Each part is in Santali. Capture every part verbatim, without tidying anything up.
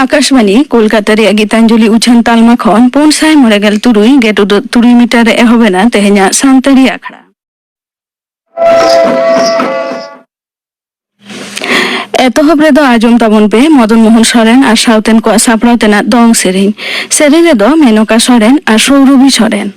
ᱟᱠᱟᱥᱵᱟᱱᱤ ᱠᱳᱞᱠᱟᱛᱟ ᱨᱮᱭᱟᱜ ᱜᱤᱛᱟᱧᱡᱚᱞᱤ ᱩᱪᱷᱟᱹᱱ ᱛᱟᱞᱢᱟ ᱠᱷᱚᱱ ᱯᱩᱱ ᱥᱟᱭ ᱢᱚᱬᱮ ᱜᱮᱞ ᱛᱩᱨᱩᱭ ᱜᱮᱴ ᱩᱫᱟᱹᱜ ᱛᱩᱨᱩᱭ ᱢᱤᱴᱟᱨ ᱨᱮ ᱮᱦᱚᱵ ᱮᱱᱟ ᱛᱮᱦᱮᱧᱟᱜ ᱥᱟᱱᱛᱟᱲᱤ ᱟᱠᱷᱲᱟ᱾ ᱮᱛᱚᱦᱚᱵ ᱨᱮᱫᱚ ᱟᱸᱡᱚᱢ ᱛᱟᱵᱚᱱ ᱯᱮ ᱢᱚᱫᱚᱱ ᱢᱳᱦᱚᱱ ᱥᱚᱨᱮᱱ ᱟᱨ ᱥᱟᱶᱛᱮᱱ ᱠᱚᱣᱟᱜ ᱥᱟᱯᱲᱟᱣ ᱛᱮᱱᱟᱜ ᱫᱚᱝ ᱥᱮᱨᱮᱧ᱾ ᱥᱮᱨᱮᱧ ᱨᱮᱫᱚ ᱢᱮᱱᱚᱠᱟ ᱥᱚᱨᱮᱱ ᱟᱨ ᱥᱳᱣᱨᱚᱵᱷᱤ ᱥᱚᱨᱮᱱ᱾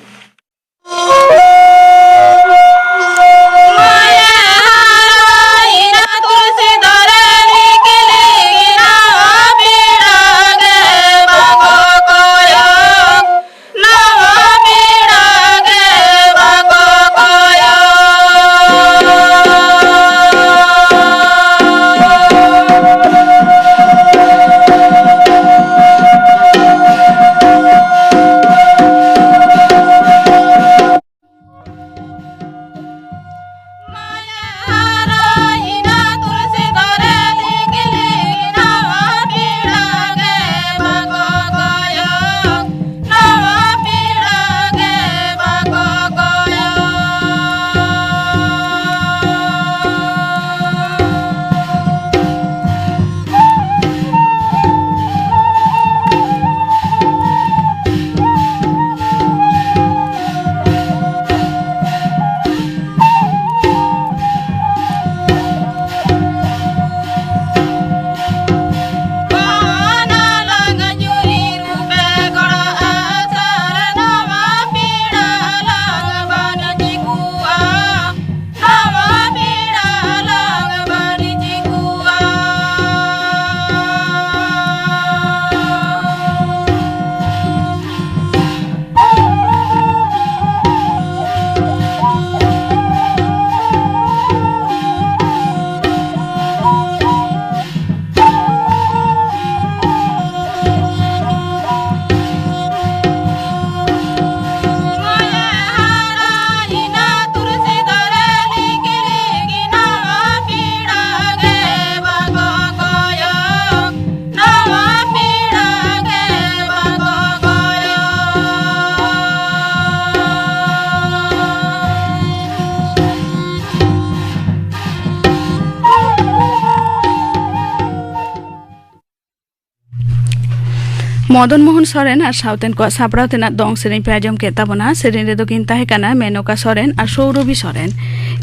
ᱢᱚᱫᱚᱱ ᱢᱳᱦᱚᱱ ᱥᱚᱨᱮᱱ ᱟᱨ ᱥᱟᱶᱛᱮᱱ ᱠᱚᱣᱟᱜ ᱥᱟᱯᱲᱟᱣ ᱛᱮᱱᱟᱜ ᱫᱚᱝ ᱥᱮᱨᱮᱧ ᱯᱮ ᱟᱸᱡᱚᱢ ᱠᱮᱫ ᱛᱟᱵᱚᱱᱟ᱾ ᱥᱮᱨᱮᱧ ᱨᱮᱫᱚ ᱠᱤᱱ ᱛᱟᱦᱮᱸ ᱠᱟᱱᱟ ᱢᱮᱱᱚᱠᱟ ᱥᱚᱨᱮᱱ ᱟᱨ ᱥᱳᱣᱨᱚᱵᱷᱤ ᱥᱚᱨᱮᱱ᱾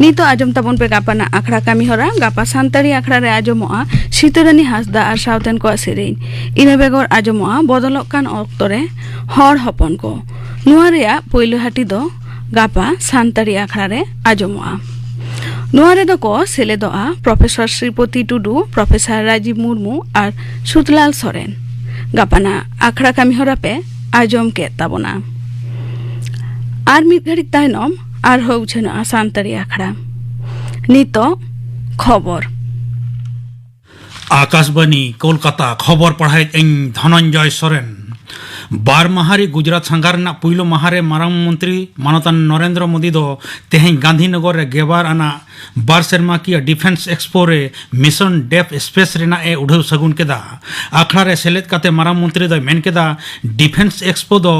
ᱱᱤᱛᱚᱜ ᱟᱸᱡᱚᱢ ᱛᱟᱵᱚᱱ ᱯᱮ ᱜᱟᱯᱟᱱᱟᱜ ᱟᱠᱷᱲᱟ ᱠᱟᱹᱢᱤ ᱦᱚᱨᱟ᱾ ᱜᱟᱯᱟ ᱥᱟᱱᱛᱟᱲᱤ ᱟᱠᱷᱲᱟ ᱨᱮ ᱟᱸᱡᱚᱢᱚᱜᱼᱟ ᱥᱤᱛᱟᱹᱨᱟᱹᱱᱤ ᱦᱟᱸᱥᱫᱟ ᱟᱨ ᱥᱟᱶᱛᱮᱱ ᱠᱚᱣᱟᱜ ᱥᱮᱨᱮᱧ᱾ ᱤᱱᱟᱹ ᱵᱮᱜᱚᱨ ᱟᱸᱡᱚᱢᱚᱜᱼᱟ ᱵᱚᱫᱚᱞᱚᱜ ᱠᱟᱱ ᱚᱠᱛᱚ ᱨᱮ ᱦᱚᱲ ᱦᱚᱯᱚᱱ ᱠᱚ᱾ ᱱᱚᱣᱟ ᱨᱮᱭᱟᱜ ᱯᱳᱭᱞᱳ ᱦᱟᱹᱴᱤ ᱫᱚ ᱜᱟᱯᱟ ᱥᱟᱱᱛᱟᱲᱤ ᱟᱠᱷᱲᱟ ᱨᱮ ᱟᱸᱡᱚᱢᱚᱜᱼᱟ᱾ ᱱᱚᱣᱟ ᱨᱮᱫᱚ ᱠᱚ ᱥᱮᱞᱮᱫᱚᱜᱼᱟ ᱯᱨᱚᱯᱷᱮᱥᱚᱨ ᱥᱨᱤᱯᱚᱛᱤ ᱴᱩᱰᱩ, ᱯᱨᱚᱯᱷᱮᱥᱚᱨ ᱨᱟᱡᱤᱵᱽ ᱢᱩᱨᱢᱩ ᱟᱨ ᱥᱩᱛᱞᱟᱞ ᱥᱚᱨᱮᱱ᱾ ᱜᱟᱯᱟᱱᱟᱜ ᱟᱠᱷᱲᱟ ᱠᱟᱹᱢᱤ ᱦᱚᱨᱟ ᱯᱮ ᱟᱸᱡᱚᱢ ᱠᱮᱫ ᱛᱟᱵᱚᱱᱟ᱾ ᱟᱨ ᱢᱤᱫ ᱜᱷᱟᱹᱲᱤᱡ ᱛᱟᱭᱱᱚᱢ ᱟᱨᱦᱚᱸ ᱩᱪᱷᱟᱹᱱᱚᱜᱼᱟ ᱥᱟᱱᱛᱟᱲᱤ ᱟᱠᱷᱲᱟ᱾ ᱱᱤᱛᱚᱜ ᱠᱷᱚᱵᱚᱨ᱾ ᱟᱠᱟᱥᱵᱟᱱᱤ, ᱠᱳᱞᱠᱟᱛᱟ, ᱠᱷᱚᱵᱚᱨ ᱯᱟᱲᱦᱟᱣᱮᱫ ᱟᱹᱧ ᱫᱷᱚᱱᱚᱱᱡᱚᱭ ᱥᱚᱨᱮᱱ᱾ ᱵᱟᱨ ᱢᱟᱦᱟᱨᱤ ᱜᱩᱡᱽᱨᱟᱴ ᱥᱟᱸᱜᱷᱟᱨ ᱨᱮᱱᱟᱜ ᱯᱩᱭᱞᱩ ᱢᱟᱦᱟᱨᱮ ᱢᱟᱨᱟᱝ ᱢᱚᱱᱛᱨᱤ ᱢᱟᱱᱚᱛᱟᱱ ᱱᱚᱨᱮᱱᱫᱨᱚ ᱢᱳᱫᱤ ᱫᱚ ᱛᱮᱦᱮᱧ ᱜᱟᱱᱫᱷᱤᱱᱚᱜᱚᱨ ᱨᱮ ᱜᱮᱞ ᱵᱟᱨ ᱟᱱᱟᱜ ᱵᱟᱨ ᱥᱮᱨᱢᱟᱠᱤᱭᱟᱹ ᱰᱤᱯᱷᱮᱱᱥ ᱮᱠᱥᱯᱳ ᱨᱮ ᱢᱤᱥᱚᱱ ᱰᱮᱯ ᱥᱯᱮᱥ ᱨᱮᱱᱟᱜ ᱮ ᱩᱰᱷᱟᱹᱣ ᱥᱟᱹᱜᱩᱱ ᱠᱮᱫᱟ᱾ ᱟᱠᱷᱲᱟ ᱨᱮ ᱥᱮᱞᱮᱫ ᱠᱟᱛᱮ ᱢᱟᱨᱟᱝ ᱢᱚᱱᱛᱨᱤ ᱫᱚᱭ ᱢᱮᱱ ᱠᱮᱫᱟ, ᱰᱤᱯᱷᱮᱱᱥ ᱮᱠᱥᱯᱳ ᱫᱚ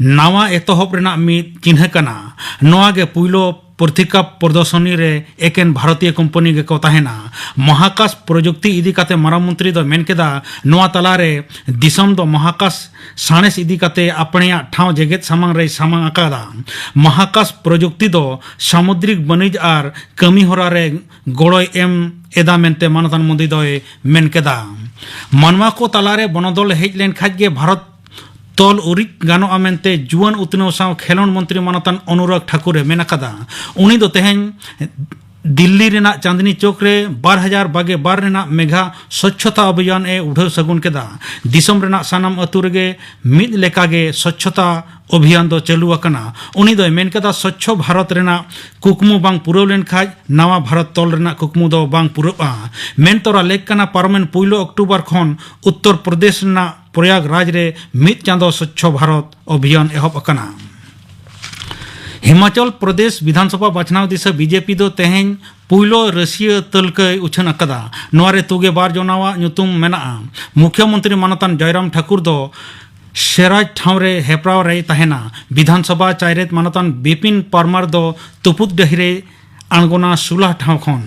ᱱᱟᱣᱟ ᱮᱛᱚᱦᱚᱵ ᱨᱮᱱᱟᱜ ᱢᱤᱫ ᱪᱤᱱᱦᱟᱹ ᱠᱟᱱᱟ᱾ ᱱᱚᱣᱟ ᱜᱮ ᱯᱩᱭᱞᱩ ᱯᱨᱚᱛᱤᱠᱟ ᱯᱨᱚᱫᱚᱨᱥᱚᱱᱤ ᱨᱮ ᱮᱠᱮᱱ ᱵᱷᱟᱨᱚᱛᱤᱭᱚ ᱠᱳᱢᱯᱟᱱᱤ ᱜᱮᱠᱚ ᱛᱟᱦᱮᱱᱟ᱾ ᱢᱚᱦᱟᱠᱟᱥ ᱯᱨᱚᱡᱩᱠᱛᱤ ᱤᱫᱤ ᱠᱟᱛᱮ ᱢᱟᱨᱟᱝ ᱢᱚᱱᱛᱨᱤ ᱫᱚ ᱢᱮᱱ ᱠᱮᱫᱟ, ᱱᱚᱣᱟ ᱛᱟᱞᱟᱨᱮ ᱫᱤᱥᱚᱢ ᱫᱚ ᱢᱚᱦᱟᱠᱟᱥ ᱥᱟᱬᱮᱥ ᱤᱫᱤ ᱠᱟᱛᱮ ᱟᱯᱱᱮᱭᱟᱜ ᱴᱷᱟᱶ ᱡᱮᱜᱮᱛ ᱥᱟᱢᱟᱝ ᱨᱮᱭ ᱥᱟᱢᱟᱝ ᱟᱠᱟᱫᱟ᱾ ᱢᱚᱦᱟᱠᱟᱥ ᱯᱨᱚᱡᱩᱠᱛᱤ ᱫᱚ ᱥᱟᱢᱩᱫᱨᱤᱠ ᱵᱟᱹᱱᱤᱡᱽ ᱟᱨ ᱠᱟᱹᱢᱤ ᱦᱚᱨᱟ ᱨᱮ ᱜᱚᱲᱚᱭ ᱮᱢ ᱮᱫᱟ ᱢᱮᱱᱛᱮ ᱢᱟᱱᱚᱛᱟᱱ ᱢᱳᱫᱤ ᱫᱚᱭ ᱢᱮᱱ ᱠᱮᱫᱟ᱾ ᱢᱟᱱᱣᱟ ᱠᱚ ᱛᱟᱞᱟᱨᱮ ᱵᱚᱱᱚᱫᱚᱞ ᱦᱮᱡ ᱞᱮᱱᱠᱷᱟᱱ ᱜᱮ ᱵᱷᱟᱨᱚᱛ ᱛᱚᱞ ᱩᱨᱤᱡ ᱜᱟᱱᱚᱜᱼᱟ ᱢᱮᱱᱛᱮ ᱡᱩᱣᱟᱹᱱ ᱩᱛᱱᱟᱹᱣ ᱥᱟᱶ ᱠᱷᱮᱞᱚᱸᱰ ᱢᱚᱱᱛᱨᱤ ᱢᱟᱱᱚᱛᱟᱱ ᱚᱱᱩᱨᱟᱜᱽ ᱴᱷᱟᱠᱩᱨ ᱮ ᱢᱮᱱ ᱟᱠᱟᱫᱟ᱾ ᱩᱱᱤ ᱫᱚ ᱛᱮᱦᱮᱧ ᱫᱤᱞᱞᱤ ᱨᱮᱱᱟᱜ ᱪᱟᱸᱫᱽᱱᱤ ᱪᱚᱠ ᱨᱮ ᱵᱟᱨ ᱦᱟᱡᱟᱨ ᱵᱟᱜᱮ ᱵᱟᱨ ᱨᱮᱱᱟᱜ ᱢᱮᱜᱷᱟ ᱥᱚᱪᱪᱷᱚᱛᱟ ᱚᱵᱷᱤᱭᱟᱱ ᱮ ᱩᱰᱷᱟᱹᱣ ᱥᱟᱹᱜᱩᱱ ᱠᱮᱫᱟ᱾ ᱫᱤᱥᱚᱢ ᱨᱮᱱᱟᱜ ᱥᱟᱱᱟᱢ ᱟᱹᱛᱩ ᱨᱮᱜᱮ ᱢᱤᱫ ᱞᱮᱠᱟᱜᱮ ᱥᱚᱪᱪᱷᱚᱛᱟ ᱚᱵᱷᱤᱭᱟᱱ ᱫᱚ ᱪᱟᱹᱞᱩ ᱟᱠᱟᱱᱟ᱾ ᱩᱱᱤ ᱫᱚᱭ ᱢᱮᱱ ᱠᱮᱫᱟ, ᱥᱚᱪᱪᱷᱚ ᱵᱷᱟᱨᱚᱛ ᱨᱮᱱᱟᱜ ᱠᱩᱠᱢᱩ ᱵᱟᱝ ᱯᱩᱨᱟᱹᱣ ᱞᱮᱱᱠᱷᱟᱱ ᱱᱟᱣᱟ ᱵᱷᱟᱨᱚᱛ ᱛᱚᱞ ᱨᱮᱱᱟᱜ ᱠᱩᱠᱢᱩ ᱫᱚ ᱵᱟᱝ ᱯᱩᱨᱟᱹᱜᱼᱟ᱾ ᱢᱮᱱ ᱛᱚᱨᱟ ᱞᱮᱠ ᱠᱟᱱᱟ, ᱯᱟᱨᱚᱢᱮᱱ ᱯᱩᱭᱞᱩ ᱚᱠᱴᱳᱵᱚᱨ ᱠᱷᱚᱱ ᱩᱛᱛᱚᱨ ᱯᱨᱚᱫᱮᱥ ᱨᱮᱱᱟᱜ ᱯᱨᱚᱭᱟᱜᱽᱨᱟᱡᱽ ᱨᱮ ᱢᱤᱫ ᱪᱟᱸᱫᱚ ᱥᱚᱪᱪᱷᱚ ᱵᱷᱟᱨᱚᱛ ᱚᱵᱷᱤᱭᱟᱱ ᱮᱦᱚᱵ ᱟᱠᱟᱱᱟ᱾ ᱦᱤᱢᱟᱪᱚᱞ ᱯᱨᱚᱫᱮᱥ ᱵᱤᱫᱷᱟᱱᱥᱚᱵᱷᱟ ᱵᱟᱪᱷᱱᱟᱣ ᱫᱤᱥᱟᱹ ᱵᱤᱡᱮᱯᱤ ᱫᱚ ᱛᱮᱦᱮᱧ ᱯᱩᱭᱞᱩ ᱨᱟᱹᱥᱤᱭᱟᱹ ᱛᱟᱹᱞᱠᱟᱹᱭ ᱩᱪᱷᱟᱹᱱ ᱟᱠᱟᱫᱟ᱾ ᱱᱚᱣᱟ ᱨᱮ ᱛᱩᱜᱮ ᱵᱟᱨ ᱡᱚᱱᱟᱣᱟᱜ ᱧᱩᱛᱩᱢ ᱢᱮᱱᱟᱜᱼᱟ᱾ ᱢᱩᱠᱷᱭᱚᱢᱚᱱᱛᱨᱤ ᱢᱟᱱᱚᱛᱟᱱ ᱡᱚᱭᱨᱟᱢ ᱴᱷᱟᱠᱩᱨ ᱫᱚ ᱥᱮᱨᱟᱡᱽ ᱴᱷᱟᱶ ᱨᱮ ᱦᱮᱯᱨᱟᱣ ᱨᱮᱭ ᱛᱟᱦᱮᱱᱟ᱾ ᱵᱤᱫᱷᱟᱱᱥᱚᱵᱷᱟ ᱪᱟᱭᱨᱮᱛ ᱢᱟᱱᱚᱛᱟᱱ ᱵᱤᱯᱤᱱ ᱯᱟᱨᱢᱟᱨ ᱫᱚ ᱛᱩᱯᱩᱫ ᱰᱟᱹᱦᱤ ᱨᱮ ᱟᱬᱜᱚᱱᱟ ᱥᱩᱞᱟᱦ ᱴᱷᱟᱶ ᱠᱷᱚᱱ᱾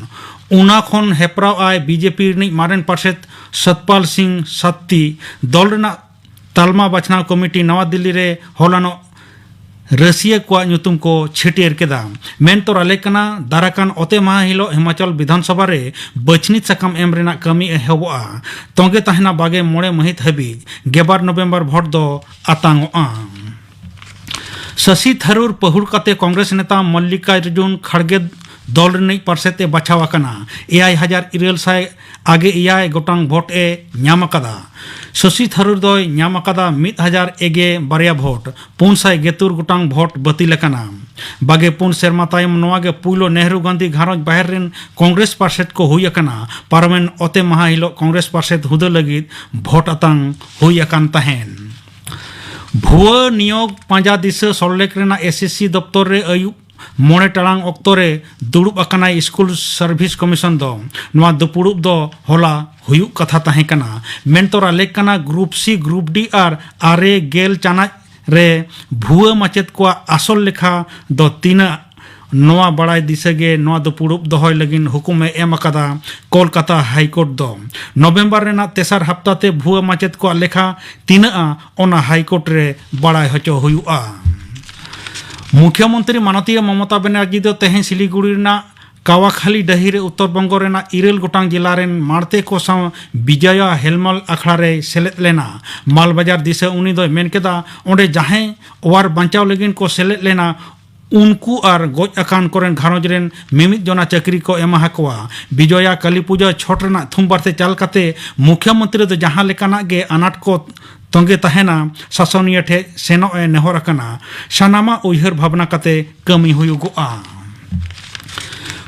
ᱚᱱᱟ ᱠᱷᱚᱱ ᱦᱮᱯᱨᱟᱣ ᱟᱭ ᱵᱤᱡᱮᱯᱤ ᱨᱤᱱᱤᱡ ᱢᱟᱨᱮᱱ ᱯᱟᱨᱥᱮᱛ ᱥᱚᱛᱯᱟᱞ ᱥᱤᱝ ᱥᱟᱛᱛᱤ᱾ ᱫᱚᱞ ᱨᱮᱱᱟᱜ ᱛᱟᱞᱢᱟ ᱵᱟᱪᱷᱱᱟᱣ ᱠᱚᱢᱤᱴᱤ ᱱᱟᱣᱟ ᱫᱤᱞᱞᱤ ᱨᱮ ᱦᱚᱞᱟᱱᱚᱜ ᱨᱟᱹᱥᱤᱭᱟᱹ ᱠᱚᱣᱟᱜ ᱧᱩᱛᱩᱢ ᱠᱚ ᱪᱷᱟᱹᱴᱭᱟᱹᱨ ᱠᱮᱫᱟ᱾ ᱢᱮᱱ ᱛᱚᱨᱟ ᱞᱮᱠ ᱠᱟᱱᱟ, ᱫᱟᱨᱟᱠᱟᱱ ᱚᱛᱮ ᱢᱟᱦᱟ ᱦᱤᱞᱳᱜ ᱦᱤᱢᱟᱪᱚᱞ ᱵᱤᱫᱷᱟᱱ ᱥᱚᱵᱷᱟ ᱨᱮ ᱵᱟᱹᱪᱷᱱᱤᱛ ᱥᱟᱠᱟᱢ ᱮᱢ ᱨᱮᱱᱟᱜ ᱠᱟᱹᱢᱤ ᱮᱦᱚᱵᱚᱜᱼᱟ᱾ ᱛᱚᱸᱜᱮ ᱛᱟᱦᱮᱱᱟ ᱵᱟᱜᱮ ᱢᱚᱬᱮ ᱢᱟᱹᱦᱤᱛ ᱦᱟᱹᱵᱤᱡ᱾ ᱜᱮᱞᱵᱟᱨ ᱱᱚᱵᱷᱮᱢᱵᱚᱨ ᱵᱷᱳᱴ ᱫᱚ ᱟᱛᱟᱝᱚᱜᱼᱟ᱾ ᱥᱚᱥᱤ ᱛᱷᱟᱨᱩᱨ ᱯᱟᱹᱦᱩᱲ ᱠᱟᱛᱮ ᱠᱚᱝᱜᱨᱮᱥ ᱱᱮᱛᱟ ᱢᱚᱞᱞᱤᱠᱟᱨᱡᱩᱱ ᱠᱷᱟᱲᱜᱮ ᱫᱚᱞ ᱨᱤᱱᱤᱡ ᱯᱟᱨᱥᱮᱛ ᱮ ᱵᱟᱪᱷᱟᱣ ᱟᱠᱟᱱᱟ᱾ ᱮᱭᱟᱭ ᱦᱟᱡᱟᱨ ᱤᱨᱟᱹᱞ ᱥᱟᱭ ᱟᱜᱮ ᱮᱭᱟᱭ ᱜᱚᱴᱟᱝ ᱵᱷᱳᱴ ᱮ ᱧᱟᱢ ᱟᱠᱟᱫᱟ᱾ ᱥᱚᱥᱤ ᱛᱷᱟᱨᱩᱨ ᱫᱚᱭ ᱧᱟᱢ ᱟᱠᱟᱫᱟ ᱢᱤᱫ ᱦᱟᱡᱟᱨ ᱮᱜᱮ ᱵᱟᱨᱭᱟ ᱵᱷᱳᱴ, ᱯᱩᱱ ᱥᱟᱭ ᱜᱮᱛᱩᱨ ᱜᱚᱴᱟᱝ ᱵᱷᱳᱴ ᱵᱟᱹᱛᱤᱞ ᱟᱠᱟᱱᱟ᱾ ᱵᱟᱜᱮ ᱯᱩᱱ ᱥᱮᱨᱢᱟ ᱛᱟᱭᱚᱢ ᱱᱚᱣᱟ ᱜᱮ ᱯᱩᱭᱞᱩ ᱱᱮᱦᱨᱩ ᱜᱟᱱᱫᱷᱤ ᱜᱷᱟᱨᱚᱸᱡᱽ ᱵᱟᱦᱮᱨ ᱨᱮᱱ ᱠᱚᱝᱜᱨᱮᱥ ᱯᱟᱨᱥᱮᱛ ᱠᱚ ᱦᱩᱭ ᱟᱠᱟᱱᱟ᱾ ᱯᱟᱨᱚᱢᱮᱱ ᱚᱛᱮ ᱢᱟᱦᱟ ᱦᱤᱞᱳᱜ ᱠᱚᱝᱜᱨᱮᱥ ᱯᱟᱨᱥᱮᱛ ᱦᱩᱫᱟᱹ ᱞᱟᱹᱜᱤᱫ ᱵᱷᱳᱴ ᱟᱛᱟᱝ ᱦᱩᱭ ᱟᱠᱟᱱ ᱛᱟᱦᱮᱸᱱ᱾ ᱵᱷᱩᱣᱟᱹ ᱱᱤᱭᱳᱜᱽ ᱯᱟᱸᱡᱟ ᱫᱤᱥᱟᱹ ᱥᱚᱞᱞᱮᱠ ᱨᱮᱱᱟᱜ ᱮᱥᱤᱥᱤ ᱫᱚᱯᱛᱚᱨ ᱨᱮ ᱟᱹᱭᱩᱵ ᱢᱚᱬᱮ ᱴᱟᱲᱟᱝ ᱚᱠᱛᱚ ᱨᱮ ᱫᱩᱲᱩᱵ ᱟᱠᱟᱱᱟᱭ ᱥᱠᱩᱞ ᱥᱟᱨᱵᱷᱤᱥ ᱠᱚᱢᱤᱥᱚᱱ ᱫᱚ᱾ ᱱᱚᱣᱟ ᱫᱩᱯᱩᱲᱩᱵ ᱫᱚ ᱦᱚᱞᱟ ᱦᱩᱭᱩᱜ ᱠᱟᱛᱷᱟ ᱛᱟᱦᱮᱸ ᱠᱟᱱᱟ᱾ ᱢᱮᱱᱛᱚᱨᱟ ᱞᱮᱠ ᱠᱟᱱᱟ, ᱜᱨᱩᱯ ᱥᱤ, ᱜᱨᱩᱯ ᱰᱤ ᱟᱨ ᱟᱨᱮ ᱜᱮᱞ ᱪᱟᱱᱟᱪ ᱨᱮ ᱵᱷᱩᱣᱟᱹ ᱢᱟᱪᱮᱫ ᱠᱚᱣᱟᱜ ᱟᱥᱚᱞ ᱞᱮᱠᱷᱟ ᱫᱚ ᱛᱤᱱᱟᱹᱜ, ᱱᱚᱣᱟ ᱵᱟᱲᱟᱭ ᱫᱤᱥᱟᱹ ᱜᱮ ᱱᱚᱣᱟ ᱫᱩᱯᱩᱲᱩᱵ ᱫᱚᱦᱚᱭ ᱞᱟᱹᱜᱤᱫ ᱦᱩᱠᱩᱢ ᱮ ᱮᱢ ᱟᱠᱟᱫᱟ ᱠᱳᱞᱠᱟᱛᱟ ᱦᱟᱭ ᱠᱳᱨᱴ ᱫᱚ᱾ ᱱᱚᱵᱷᱮᱢᱵᱚᱨ ᱨᱮᱱᱟᱜ ᱛᱮᱥᱟᱨ ᱦᱟᱯᱛᱟ ᱛᱮ ᱵᱷᱩᱣᱟᱹ ᱢᱟᱪᱮᱫ ᱠᱚᱣᱟᱜ ᱞᱮᱠᱷᱟ ᱛᱤᱱᱟᱹᱜᱼᱟ, ᱚᱱᱟ ᱦᱟᱭ ᱠᱳᱨᱴ ᱨᱮ ᱵᱟᱲᱟᱭ ᱦᱚᱪᱚ ᱦᱩᱭᱩᱜᱼᱟ᱾ ᱢᱩᱠᱷᱭᱚᱢᱚᱱᱛᱨᱤ ᱢᱟᱱᱚᱛᱤᱭᱟᱹ ᱢᱚᱢᱚᱛᱟ ᱵᱮᱱᱟᱨᱡᱤ ᱫᱚ ᱛᱮᱦᱮᱧ ᱥᱤᱞᱤᱜᱩᱲᱤ ᱨᱮᱱᱟᱜ ᱠᱟᱣᱟᱠᱷᱟᱞᱤ ᱰᱟᱹᱦᱤ ᱨᱮ ᱩᱛᱛᱚᱨ ᱵᱚᱝᱜᱚ ᱨᱮᱱᱟᱜ ᱤᱨᱟᱹᱞ ᱜᱚᱴᱟᱝ ᱡᱮᱞᱟ ᱨᱮᱱ ᱢᱟᱲᱛᱮ ᱠᱚ ᱥᱟᱶ ᱵᱤᱡᱚᱭᱟ ᱦᱮᱞᱢᱟᱞ ᱟᱠᱷᱲᱟ ᱨᱮᱭ ᱥᱮᱞᱮᱫ ᱞᱮᱱᱟ᱾ ᱢᱟᱞᱵᱟᱡᱟᱨ ᱫᱤᱥᱟᱹ ᱩᱱᱤ ᱫᱚᱭ ᱢᱮᱱ ᱠᱮᱫᱟ, ᱚᱸᱰᱮ ᱡᱟᱦᱟᱸᱭ ᱚᱣᱟᱨ ᱵᱟᱧᱪᱟᱣ ᱞᱟᱹᱜᱤᱫ ᱠᱚ ᱥᱮᱞᱮᱫ ᱞᱮᱱᱟ, ᱩᱱᱠᱩ ᱟᱨ ᱜᱚᱡ ᱟᱠᱟᱱ ᱠᱚᱨᱮᱱ ᱜᱷᱟᱨᱚᱸᱡᱽ ᱨᱮᱱ ᱢᱤᱢᱤᱫ ᱡᱚᱱᱟ ᱪᱟᱹᱠᱨᱤ ᱠᱚ ᱮᱢᱟ ᱦᱟᱠᱚᱣᱟ᱾ ᱵᱤᱡᱚᱭᱟ ᱠᱟᱞᱤ ᱯᱩᱡᱟᱹ ᱪᱷᱚᱴ ᱨᱮᱱᱟᱜ ᱛᱷᱩᱢ ᱵᱟᱨᱛᱮ ᱪᱟᱞ ᱠᱟᱛᱮ ᱢᱩᱠᱷᱭᱚᱢᱚᱱᱛᱨᱤ ᱫᱚ ᱡᱟᱦᱟᱸ ᱞᱮᱠᱟᱱᱟᱜ ᱜᱮ ᱟᱱᱟᱴ ᱠᱚ ᱛᱚᱸᱜᱮ ᱛᱟᱦᱮᱱᱟ, ᱥᱟᱥᱚᱱᱤᱭᱟᱹ ᱴᱷᱮᱱ ᱥᱮᱱᱚᱜ ᱮ ᱱᱮᱦᱚᱨ ᱟᱠᱟᱱᱟ᱾ ᱥᱟᱱᱟᱢᱟᱜ ᱩᱭᱦᱟᱹᱨ ᱵᱷᱟᱵᱽᱱᱟ ᱠᱟᱛᱮ ᱠᱟᱹᱢᱤ ᱦᱩᱭᱩᱜᱚᱜᱼᱟ᱾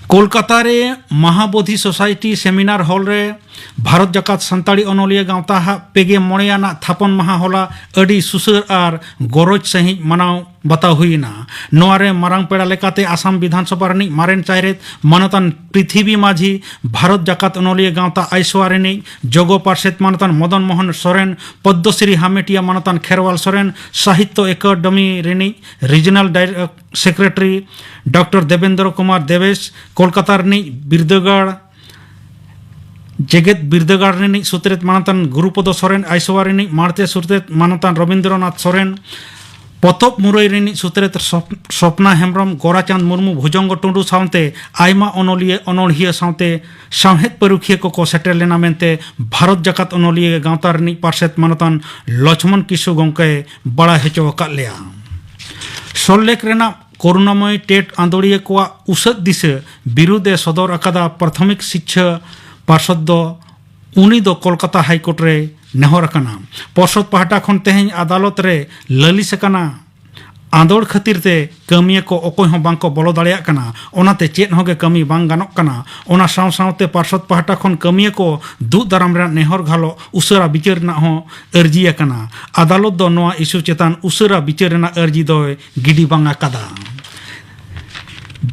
ᱠᱳᱞᱠᱟᱛᱟ ᱨᱮ ᱢᱟᱦᱟᱵᱳᱫᱷᱤ ᱥᱳᱥᱟᱭᱴᱤ ᱥᱮᱢᱤᱱᱟᱨ ᱦᱚᱞ ᱨᱮ ᱵᱷᱟᱨᱚᱛ ᱡᱟᱠᱟᱛ ᱥᱟᱱᱛᱟᱲᱤ ᱚᱱᱚᱞᱤᱭᱟᱹ ᱜᱟᱶᱛᱟ ᱦᱟᱜ ᱯᱮᱜᱮ ᱢᱚᱬᱮ ᱟᱱᱟᱜ ᱛᱷᱟᱯᱚᱱ ᱢᱟᱦᱟ ᱦᱚᱞᱟ ᱟᱹᱰᱤ ᱥᱩᱥᱟᱹᱨ ᱟᱨ ᱜᱚᱨᱚᱡᱽ ᱥᱟᱹᱦᱤᱡ ᱢᱟᱱᱟᱣ ᱵᱟᱛᱟᱣ ᱦᱩᱭ ᱮᱱᱟ᱾ ᱱᱚᱣᱟ ᱨᱮ ᱢᱟᱨᱟᱝ ᱯᱮᱲᱟ ᱞᱮᱠᱟᱛᱮ ᱟᱥᱟᱢ ᱵᱤᱫᱷᱟᱱ ᱥᱚᱵᱷᱟ ᱨᱤᱱᱤᱡ ᱢᱟᱨᱮᱱ ᱪᱟᱭᱨᱮᱛ ᱢᱟᱱᱚᱛᱟᱱ ᱯᱨᱤᱛᱷᱤᱵᱤ ᱢᱟᱹᱡᱷᱤ, ᱵᱷᱟᱨᱚᱛ ᱡᱟᱠᱟᱛ ᱚᱱᱚᱞᱤᱭᱟᱹ ᱜᱟᱶᱛᱟ ᱟᱭᱥᱳᱣᱟ ᱨᱤᱱᱤᱡ ᱡᱚᱜᱚ ᱯᱟᱨᱥᱮᱛ ᱢᱟᱱᱚᱛᱟᱱ ᱢᱚᱫᱚᱱ ᱢᱳᱦᱚᱱ ᱥᱚᱨᱮᱱ, ᱯᱚᱫᱽᱫᱚᱥᱨᱤ ᱦᱟᱢᱮᱴᱤᱭᱟ ᱢᱟᱱᱚᱛᱟᱱ ᱠᱷᱮᱨᱣᱟᱞ ᱥᱚᱨᱮᱱ, ᱥᱟᱦᱤᱛᱛᱚ ᱮᱠᱟᱰᱮᱢᱤ ᱨᱤᱱᱤᱡ ᱨᱤᱡᱤᱱᱟᱞ ᱰᱟᱭᱨᱮ-, ᱥᱮᱠᱨᱮᱴᱟᱨᱤ ᱰᱚᱠᱴᱚᱨ ᱫᱮᱵᱮᱱᱫᱨᱚ ᱠᱩᱢᱟᱨ ᱫᱮᱵᱮᱥ, ᱠᱳᱞᱠᱟᱛᱟ ᱨᱤᱱᱤᱡ ᱵᱤᱨᱫᱟᱹᱜᱟᱲ ᱡᱮᱜᱮᱛ ᱵᱤᱨᱫᱟᱹᱜᱟᱲ ᱨᱤᱱᱤᱡ ᱥᱩᱛᱨᱮᱛ ᱢᱟᱱᱚᱛᱟᱱ ᱜᱩᱨᱩᱯᱚᱫᱚ ᱥᱚᱨᱮᱱ, ᱟᱭᱥᱳᱣᱟ ᱨᱤᱱᱤᱡ ᱢᱟᱬᱛᱮ ᱥᱩᱛᱨᱮᱛ ᱢᱟᱱᱚᱛᱟᱱ ᱨᱚᱵᱤᱱᱫᱨᱚᱱᱟᱛᱷ ᱥᱚᱨᱮᱱ, ᱯᱚᱛᱚᱵ ᱢᱩᱨᱟᱹᱭ ᱨᱤᱱᱤᱡ ᱥᱩᱛᱨᱮᱛ ᱥᱚᱯ-, ᱥᱚᱯᱱᱟ ᱦᱮᱢᱵᱽᱨᱚᱢ, ᱜᱳᱨᱟᱪᱟᱸᱫᱽ ᱢᱩᱨᱢᱩ, ᱵᱷᱩᱡᱚᱝᱜᱚ ᱴᱩᱰᱩ ᱥᱟᱶᱛᱮ ᱟᱭᱢᱟ ᱚᱱᱚᱞᱤᱭᱟᱹ, ᱚᱱᱚᱬᱦᱤᱭᱟᱹ ᱥᱟᱶᱛᱮ ᱥᱟᱶᱦᱮᱫ ᱯᱟᱹᱨᱩᱠᱷᱤᱭᱟᱹ ᱠᱚᱠᱚ ᱥᱮᱴᱮᱨ ᱞᱮᱱᱟ ᱢᱮᱱᱛᱮ ᱵᱷᱟᱨᱚᱛ ᱡᱟᱠᱟᱛ ᱚᱱᱚᱞᱤᱭᱟᱹ ᱜᱟᱶᱛᱟ ᱨᱤᱱᱤᱡ ᱯᱟᱨᱥᱮᱛ ᱢᱟᱱᱚᱛᱟᱱ ᱞᱚᱪᱷᱢᱚᱱ ᱠᱤᱥᱠᱩ ᱜᱚᱢᱠᱮᱭ ᱵᱟᱲᱟᱭ ᱦᱚᱪᱚ ᱟᱠᱟᱫ ᱞᱮᱭᱟ᱾ ᱥᱚᱞᱞᱮᱠ ᱨᱮᱱᱟᱜ ᱠᱚᱨᱩᱱᱟᱢᱚᱭ ᱴᱮᱴ ᱟᱸᱫᱳᱲᱤᱭᱟᱹ ᱠᱚᱣᱟᱜ ᱩᱥᱟᱹᱫ ᱫᱤᱥᱟᱹ ᱵᱤᱨᱩᱫᱷ ᱮ ᱥᱚᱫᱚᱨ ᱟᱠᱟᱫᱟ ᱯᱨᱟᱛᱷᱚᱢᱤᱠ ᱥᱤᱪᱪᱷᱟ ᱯᱟᱨᱥᱚᱫ ᱫᱚ, ᱩᱱᱤ ᱫᱚ ᱠᱚᱞᱠᱟᱛᱟ ᱦᱟᱭ ᱠᱳᱨᱴ ᱨᱮ ᱱᱮᱦᱚᱨ ᱟᱠᱟᱱᱟ᱾ ᱯᱚᱨᱥᱚᱫ ᱯᱟᱦᱴᱟ ᱠᱷᱚᱱ ᱛᱮᱦᱮᱧ ᱟᱫᱟᱞᱚᱛ ᱨᱮ ᱞᱟᱹᱞᱤᱥ ᱟᱠᱟᱱᱟ᱾ ᱟᱸᱫᱳᱲ ᱠᱷᱟᱹᱛᱤᱨ ᱛᱮ ᱠᱟᱹᱢᱤᱭᱟᱹ ᱠᱚ ᱚᱠᱚᱭ ᱦᱚᱸ ᱵᱟᱝ ᱠᱚ ᱵᱚᱞᱚ ᱫᱟᱲᱮᱭᱟᱜ ᱠᱟᱱᱟ, ᱚᱱᱟᱛᱮ ᱪᱮᱫ ᱦᱚᱸ ᱜᱮ ᱠᱟᱹᱢᱤ ᱵᱟᱝ ᱜᱟᱱᱚᱜ ᱠᱟᱱᱟ᱾ ᱚᱱᱟ ᱥᱟᱶ ᱥᱟᱶᱛᱮ ᱯᱟᱨᱥᱚᱫ ᱯᱟᱦᱴᱟ ᱠᱷᱚᱱ ᱠᱟᱹᱢᱤᱭᱟᱹ ᱠᱚ ᱫᱩᱜ ᱫᱟᱨᱟᱢ ᱨᱮᱱᱟᱜ ᱱᱮᱦᱚᱨ ᱜᱷᱟᱞᱚᱜ ᱩᱥᱟᱹᱨᱟ ᱵᱤᱪᱟᱹᱨ ᱨᱮᱱᱟᱜ ᱦᱚᱸ ᱟᱹᱨᱡᱤ ᱟᱠᱟᱱᱟ᱾ ᱟᱫᱟᱞᱚᱛ ᱫᱚ ᱱᱚᱣᱟ ᱤᱥᱩ ᱪᱮᱛᱟᱱ ᱩᱥᱟᱹᱨᱟ ᱵᱤᱪᱟᱹᱨ ᱨᱮᱱᱟᱜ ᱟᱹᱨᱡᱤ ᱫᱚᱭ ᱜᱤᱰᱤ ᱵᱟᱝ ᱟᱠᱟᱫᱟ᱾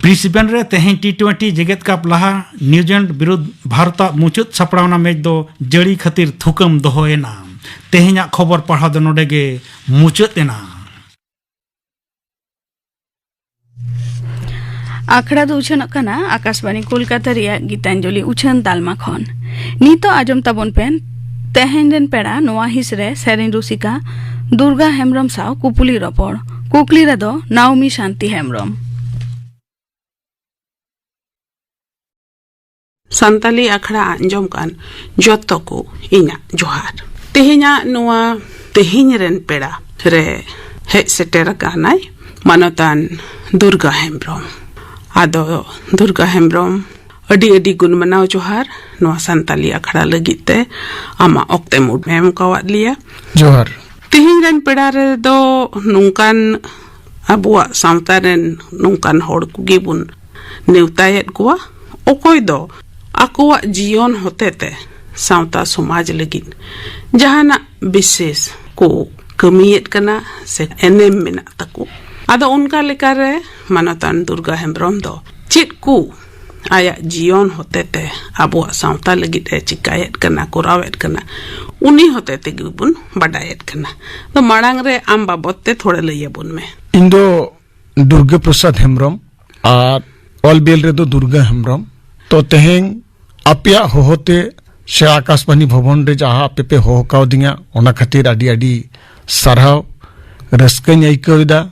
ᱵᱨᱤᱥᱵᱮᱱ ᱨᱮ ᱛᱮᱦᱮᱧ ᱴᱤ ᱴᱩᱭᱮᱱᱴᱤ ᱡᱮᱜᱮᱛ ᱠᱟᱯ ᱞᱟᱦᱟ ᱱᱤᱣᱡᱤᱞᱮᱱᱰ ᱵᱤᱨᱩᱫᱷ ᱵᱷᱟᱨᱚᱛᱟᱜ ᱢᱩᱪᱟᱹᱫ ᱥᱟᱯᱲᱟᱣᱱᱟ ᱢᱮᱪ ᱫᱚ ᱡᱟᱹᱲᱤ ᱠᱷᱟᱹᱛᱤᱨ ᱛᱷᱩᱠᱟᱹᱢ ᱫᱚᱦᱚᱭᱮᱱᱟ᱾ ᱛᱮᱦᱮᱧᱟᱜ ᱠᱷᱚᱵᱚᱨ ᱯᱟᱲᱦᱟᱣ ᱫᱚ ᱱᱚᱰᱮ ᱜᱮ ᱢᱩᱪᱟᱹᱫ ᱮᱱᱟ᱾ ᱟᱠᱷᱲᱟ ᱫᱚ ᱩᱪᱷᱟᱹᱱᱚᱜ ᱠᱟᱱᱟ ᱟᱠᱟᱥᱵᱟᱬᱤ ᱠᱳᱞᱠᱟᱛᱟ ᱨᱮᱭᱟᱜ ᱜᱤᱛᱟᱧᱡᱚᱞᱤ ᱩᱪᱷᱟᱹᱱ ᱛᱟᱞᱢᱟ ᱠᱷᱚᱱ᱾ ᱱᱤᱛᱚᱜ ᱟᱸᱡᱚᱢ ᱛᱟᱵᱚᱱ ᱯᱮ ᱛᱮᱦᱮᱧ ᱨᱮᱱ ᱯᱮᱲᱟ, ᱱᱚᱣᱟ ᱦᱤᱸᱥ ᱨᱮ ᱥᱮᱨᱮᱧ ᱨᱩᱥᱤᱠᱟ ᱫᱩᱨᱜᱟ ᱦᱮᱢᱵᱽᱨᱚᱢ ᱥᱟᱶ ᱠᱩᱯᱩᱞᱤ ᱨᱚᱯᱚᱲ᱾ ᱠᱩᱠᱞᱤ ᱨᱮᱫᱚ ᱱᱟᱣᱢᱤ ᱥᱟᱱᱛᱤ ᱦᱮᱢᱵᱽᱨᱚᱢ᱾ ᱥᱟᱱᱛᱟᱞᱤ ᱟᱠᱷᱲᱟ ᱟᱸᱡᱚᱢ ᱠᱟᱱ ᱡᱚᱛᱚ ᱠᱚ ᱤᱧᱟᱹᱜ ᱡᱚᱦᱟᱨ᱾ ᱛᱮᱦᱮᱧᱟᱜ ᱱᱚᱣᱟ ᱛᱮᱦᱮᱧ ᱨᱮᱱ ᱯᱮᱲᱟ ᱨᱮ ᱦᱮᱡ ᱥᱮᱴᱮᱨ ᱟᱠᱟᱱᱟᱭ ᱢᱟᱱᱚᱛᱟᱱ ᱫᱩᱨᱜᱟ ᱦᱮᱢᱵᱽᱨᱚᱢ᱾ ᱟᱫᱚ ᱫᱩᱨᱜᱟ ᱦᱮᱢᱵᱽᱨᱚᱢ, ᱟᱹᱰᱤ ᱟᱹᱰᱤ ᱜᱩᱱ ᱢᱟᱱᱟᱣ ᱡᱚᱦᱟᱨ ᱱᱚᱣᱟ ᱥᱟᱱᱛᱟᱞᱤ ᱟᱠᱷᱲᱟ ᱞᱟᱹᱜᱤᱫ ᱛᱮ ᱟᱢᱟᱜ ᱚᱠᱛᱮᱢ ᱮᱢ ᱟᱠᱟᱣᱟᱫ ᱞᱮᱭᱟ᱾ ᱡᱚᱦᱟᱨ᱾ ᱛᱮᱦᱮᱧ ᱨᱮᱱ ᱯᱮᱲᱟ ᱨᱮᱫᱚ ᱱᱚᱝᱠᱟᱱ ᱟᱵᱚᱣᱟᱜ ᱥᱟᱶᱛᱟ ᱨᱮᱱ ᱱᱚᱝᱠᱟᱱ ᱦᱚᱲ ᱠᱚᱜᱮ ᱵᱚᱱ ᱱᱮᱣᱛᱟᱭᱮᱫ ᱠᱚᱣᱟ, ᱚᱠᱚᱭ ᱫᱚ ᱟᱠᱚᱣᱟᱜ ᱡᱤᱭᱚᱱ ᱦᱚᱛᱮᱛᱮ ᱥᱟᱶᱛᱟ ᱥᱚᱢᱟᱡᱽ ᱞᱟᱹᱜᱤᱫ ᱡᱟᱦᱟᱱᱟᱜ ᱵᱤᱥᱮᱥ ᱠᱚ ᱠᱟᱹᱢᱤᱭᱮᱫ ᱠᱟᱱᱟ ᱥᱮ ᱮᱱᱮᱢ ᱢᱮᱱᱟᱜ ᱛᱟᱠᱚ᱾ ᱟᱫᱚ ᱚᱱᱠᱟ ᱞᱮᱠᱟᱨᱮ ᱢᱟᱱᱚᱛᱟᱱ ᱫᱩᱨᱜᱟ ᱦᱮᱢᱵᱽᱨᱚᱢ ᱫᱚ ᱪᱮᱫ ᱠᱚ ᱟᱭᱟᱜ ᱡᱤᱭᱚᱱ ᱦᱚᱛᱮᱛᱮ ᱟᱵᱚᱣᱟᱜ ᱥᱟᱶᱛᱟ ᱞᱟᱹᱜᱤᱫ ᱮ ᱪᱤᱠᱟᱭᱮᱫ ᱠᱟᱱᱟ, ᱠᱚᱨᱟᱣᱮᱫ ᱠᱟᱱᱟ, ᱩᱱᱤ ᱦᱚᱛᱮ ᱛᱮᱜᱮ ᱵᱚᱱ ᱵᱟᱰᱟᱭᱮᱫ ᱠᱟᱱᱟ᱾ ᱛᱚ ᱢᱟᱲᱟᱝ ᱨᱮ ᱟᱢ ᱵᱟᱵᱚᱛ ᱛᱮ ᱛᱷᱚᱲᱟ ᱞᱟᱹᱭ ᱟᱵᱚᱱ ᱢᱮ᱾ ᱤᱧ ᱫᱚ ᱫᱩᱨᱜᱟᱹ ᱯᱨᱚᱥᱟᱫᱽ ᱦᱮᱢᱵᱽᱨᱚᱢ ᱟᱨ ᱚᱞ ᱵᱤᱞ ᱨᱮᱫᱚ ᱫᱩᱨᱜᱟᱹ ᱦᱮᱢᱵᱽᱨᱚᱢ᱾ ᱛᱚ ᱛᱮᱦᱮᱧ ᱟᱯᱮᱭᱟᱜ ᱦᱚᱦᱚᱛᱮ ᱥᱮ ᱟᱠᱟᱥᱵᱟᱱᱤ ᱵᱷᱚᱵᱚᱱ ᱨᱮ ᱡᱟᱦᱟᱸ ᱟᱯᱮ ᱯᱮ ᱦᱚᱦᱚ ᱠᱟᱣᱫᱤᱧᱟ, ᱚᱱᱟ ᱠᱷᱟᱹᱛᱤᱨ ᱟᱹᱰᱤ ᱟᱹᱰᱤ ᱥᱟᱨᱦᱟᱣ, ᱨᱟᱹᱥᱠᱟᱹᱧ ᱟᱹᱭᱠᱟᱹᱣ ᱮᱫᱟ᱾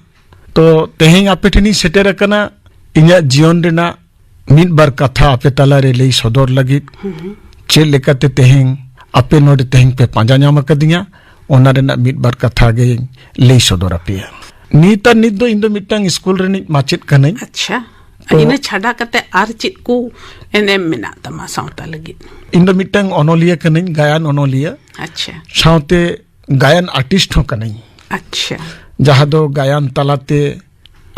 ᱛᱚ, ᱛᱮᱦᱮᱧ ᱟᱯᱮ ᱴᱷᱮᱱᱤᱧ ᱥᱮᱴᱮᱨ ᱟᱠᱟᱱᱟ ᱤᱧᱟᱹᱜ ᱡᱤᱭᱚᱱ ᱨᱮᱱᱟᱜ ᱢᱤᱫ ᱵᱟᱨ ᱠᱟᱛᱷᱟ ᱟᱯᱮ ᱛᱟᱞᱟᱨᱮ ᱞᱟᱹᱭ ᱥᱚᱫᱚᱨ ᱞᱟᱹᱜᱤᱫ᱾ ᱪᱮᱫ ᱞᱮᱠᱟᱛᱮ ᱛᱮᱦᱮᱧ ᱟᱯᱮ ᱱᱚᱰᱮ ᱛᱮᱦᱮᱧ ᱯᱮ ᱯᱟᱸᱡᱟ ᱧᱟᱢ ᱟᱠᱟᱫᱤᱧᱟ, ᱚᱱᱟ ᱨᱮᱱᱟᱜ ᱢᱤᱫ ᱵᱟᱨ ᱠᱟᱛᱷᱟ ᱜᱮᱧ ᱞᱟᱹᱭ ᱥᱚᱫᱚᱨ ᱟᱯᱮᱭᱟ᱾ ᱱᱤᱛ ᱟᱨ ᱱᱤᱛ ᱫᱚ ᱤᱧ ᱫᱚ ᱢᱤᱫᱴᱟᱝ ᱥᱠᱩᱞ ᱨᱤᱱᱤᱡ ᱢᱟᱪᱮᱫ ᱠᱟᱹᱱᱟᱹᱧ᱾ ᱟᱪᱪᱷᱟ᱾ ᱛᱚ, ᱤᱱᱟᱹ ᱪᱷᱟᱰᱟ ᱠᱟᱛᱮ ᱟᱨ ᱪᱮᱫ ᱠᱚ ᱮᱱᱮᱢ ᱢᱮᱱᱟᱜ ᱛᱟᱢᱟ ᱥᱟᱶᱛᱟ ᱞᱟᱹᱜᱤᱫ? ᱤᱧ ᱫᱚ ᱢᱤᱫᱴᱟᱝ ᱚᱱᱚᱞᱤᱭᱟᱹ ᱠᱟᱹᱱᱟᱹᱧ, ᱜᱟᱭᱟᱱ ᱚᱱᱚᱞᱤᱭᱟᱹ᱾ ᱟᱪᱪᱷᱟ᱾ ᱥᱟᱶᱛᱮ ᱜᱟᱭᱟᱱ ᱟᱨᱴᱤᱥᱴ ᱦᱚᱸ ᱠᱟᱹᱱᱟᱹᱧ᱾ ᱟᱪᱪᱷᱟ᱾ ᱡᱟᱦᱟᱸ ᱫᱚ ᱜᱟᱭᱟᱱ ᱛᱟᱞᱟᱛᱮ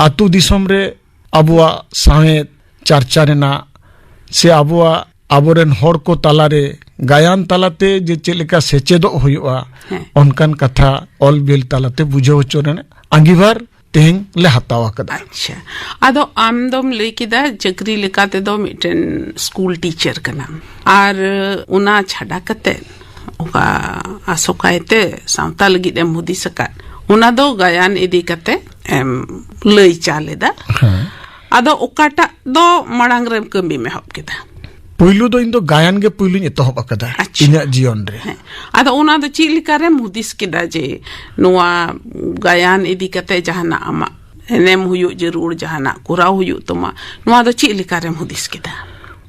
ᱟᱹᱛᱩ ᱫᱤᱥᱚᱢ ᱨᱮ ᱟᱵᱚᱣᱟᱜ ᱥᱟᱶᱦᱮᱫ ᱪᱟᱨᱪᱟ ᱨᱮᱱᱟᱜ ᱥᱮ ᱟᱵᱚᱣᱟᱜ, ᱟᱵᱚᱨᱮᱱ ᱦᱚᱲ ᱠᱚ ᱛᱟᱞᱟᱨᱮ ᱜᱟᱭᱟᱱ ᱛᱟᱞᱟᱛᱮ ᱡᱮ ᱪᱮᱫ ᱞᱮᱠᱟ ᱥᱮᱪᱮᱫᱚᱜ ᱦᱩᱭᱩᱜᱼᱟ, ᱦᱮᱸ᱾ ᱚᱱᱠᱟᱱ ᱠᱟᱛᱷᱟ ᱚᱞ ᱵᱤᱞ ᱛᱟᱞᱟᱛᱮ ᱵᱩᱡᱷᱟᱹᱣ ᱦᱚᱪᱚ ᱨᱮᱱᱟᱜ ᱟᱸᱜᱤᱵᱷᱟᱨ ᱛᱮᱦᱮᱧ ᱞᱮ ᱦᱟᱛᱟᱣ ᱟᱠᱟᱫᱟ᱾ ᱟᱪᱪᱷᱟ᱾ ᱟᱫᱚ ᱟᱢ ᱫᱚᱢ ᱞᱟᱹᱭ ᱠᱮᱫᱟ ᱪᱟᱹᱠᱨᱤ ᱞᱮᱠᱟ ᱛᱮᱫᱚ ᱢᱤᱫᱴᱮᱱ ᱥᱠᱩᱞ ᱴᱤᱪᱟᱨ ᱠᱟᱱᱟᱢ, ᱟᱨ ᱚᱱᱟ ᱪᱷᱟᱰᱟ ᱠᱟᱛᱮ ᱚᱠᱟ ᱟᱥᱚᱠᱟᱭᱛᱮ ᱥᱟᱶᱛᱟ ᱞᱟᱹᱜᱤᱫ ᱮᱢ ᱦᱩᱫᱤᱥ ᱟᱠᱟᱫ, ᱚᱱᱟ ᱫᱚ ᱜᱟᱭᱟᱱ ᱤᱫᱤ ᱠᱟᱛᱮ ᱮᱢ ᱞᱟᱹᱭ ᱪᱟᱞ ᱮᱫᱟ᱾ ᱦᱮᱸ᱾ ᱟᱫᱚ ᱚᱠᱟᱴᱟᱜ ᱫᱚ ᱢᱟᱲᱟᱝ ᱨᱮᱢ ᱠᱟᱹᱢᱤᱢ ᱮᱦᱚᱵ ᱠᱮᱫᱟ? ᱯᱩᱭᱞᱩ ᱫᱚ ᱤᱧ ᱫᱚ ᱜᱟᱭᱟᱱ ᱜᱮ ᱯᱩᱭᱞᱩᱧ ᱮᱛᱚᱦᱚᱵ ᱟᱠᱟᱫᱟ᱾ ᱟᱪᱪᱷᱟ᱾ ᱤᱧᱟᱹᱜ ᱡᱤᱭᱚᱱ ᱨᱮ᱾ ᱦᱮᱸ᱾ ᱟᱫᱚ ᱚᱱᱟ ᱫᱚ ᱪᱮᱫ ᱞᱮᱠᱟᱨᱮᱢ ᱦᱩᱫᱤᱥ ᱠᱮᱫᱟ ᱡᱮ ᱱᱚᱣᱟ ᱜᱟᱭᱟᱱ ᱤᱫᱤ ᱠᱟᱛᱮ ᱡᱟᱦᱟᱱᱟᱜ ᱟᱢᱟᱜ ᱮᱱᱮᱢ ᱦᱩᱭᱩᱜ ᱡᱟᱹᱨᱩᱲ, ᱡᱟᱦᱟᱱᱟᱜ ᱠᱚᱨᱟᱣ ᱦᱩᱭᱩᱜ ᱛᱟᱢᱟ, ᱱᱚᱣᱟ ᱫᱚ ᱪᱮᱫ ᱞᱮᱠᱟᱨᱮᱢ ᱦᱩᱫᱤᱥ ᱠᱮᱫᱟ?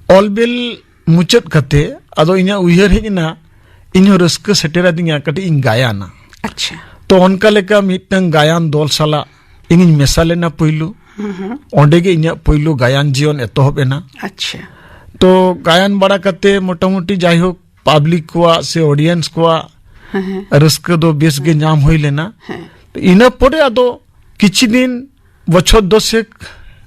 ᱚᱞ ᱵᱤᱞ ᱢᱩᱪᱟᱹᱫ ᱠᱟᱛᱮ ᱟᱫᱚ ᱤᱧᱟᱹᱜ ᱩᱭᱦᱟᱹᱨ ᱦᱮᱡ ᱮᱱᱟ, ᱤᱧ ᱦᱚᱸ ᱨᱟᱹᱥᱠᱟᱹ ᱥᱮᱴᱮᱨ ᱟᱹᱫᱤᱧᱟ, ᱠᱟᱹᱴᱤᱡ ᱤᱧ ᱜᱟᱭᱟᱱᱟ᱾ ᱟᱪᱪᱷᱟ᱾ ᱛᱚ, ᱚᱱᱠᱟ ᱞᱮᱠᱟ ᱢᱤᱫᱴᱟᱝ ᱜᱟᱭᱟᱱ ᱫᱚᱞ ᱥᱟᱞᱟᱜ ᱤᱧᱤᱧ ᱢᱮᱥᱟ ᱞᱮᱱᱟ ᱯᱩᱭᱞᱩ᱾ ᱦᱩᱸ ᱦᱩᱸ᱾ ᱚᱸᱰᱮ ᱜᱮ ᱤᱧᱟᱹᱜ ᱯᱩᱭᱞᱩ ᱜᱟᱭᱟᱱ ᱡᱤᱭᱚᱱ ᱮᱛᱚᱦᱚᱵ ᱮᱱᱟ᱾ ᱟᱪᱪᱷᱟ᱾ ᱛᱚ, ᱜᱟᱭᱟᱱ ᱵᱟᱲᱟ ᱠᱟᱛᱮ ᱢᱚᱴᱟᱢᱩᱴᱤ ᱡᱟᱭᱦᱳᱠ ᱯᱟᱵᱽᱞᱤᱠ ᱠᱚᱣᱟᱜ ᱥᱮ ᱚᱰᱤᱭᱮᱱᱥ ᱠᱚᱣᱟᱜ ᱦᱮᱸ ᱦᱮᱸ᱾ ᱨᱟᱹᱥᱠᱟᱹ ᱫᱚ ᱵᱮᱥ ᱜᱮ ᱧᱟᱢ ᱦᱩᱭ ᱞᱮᱱᱟ᱾ ᱦᱮᱸ᱾ ᱤᱱᱟᱹ ᱯᱚᱨᱮ ᱟᱫᱚ ᱠᱤᱪᱷᱩ ᱫᱤᱱ, ᱵᱚᱪᱷᱚᱨ ᱫᱚᱥᱮᱠ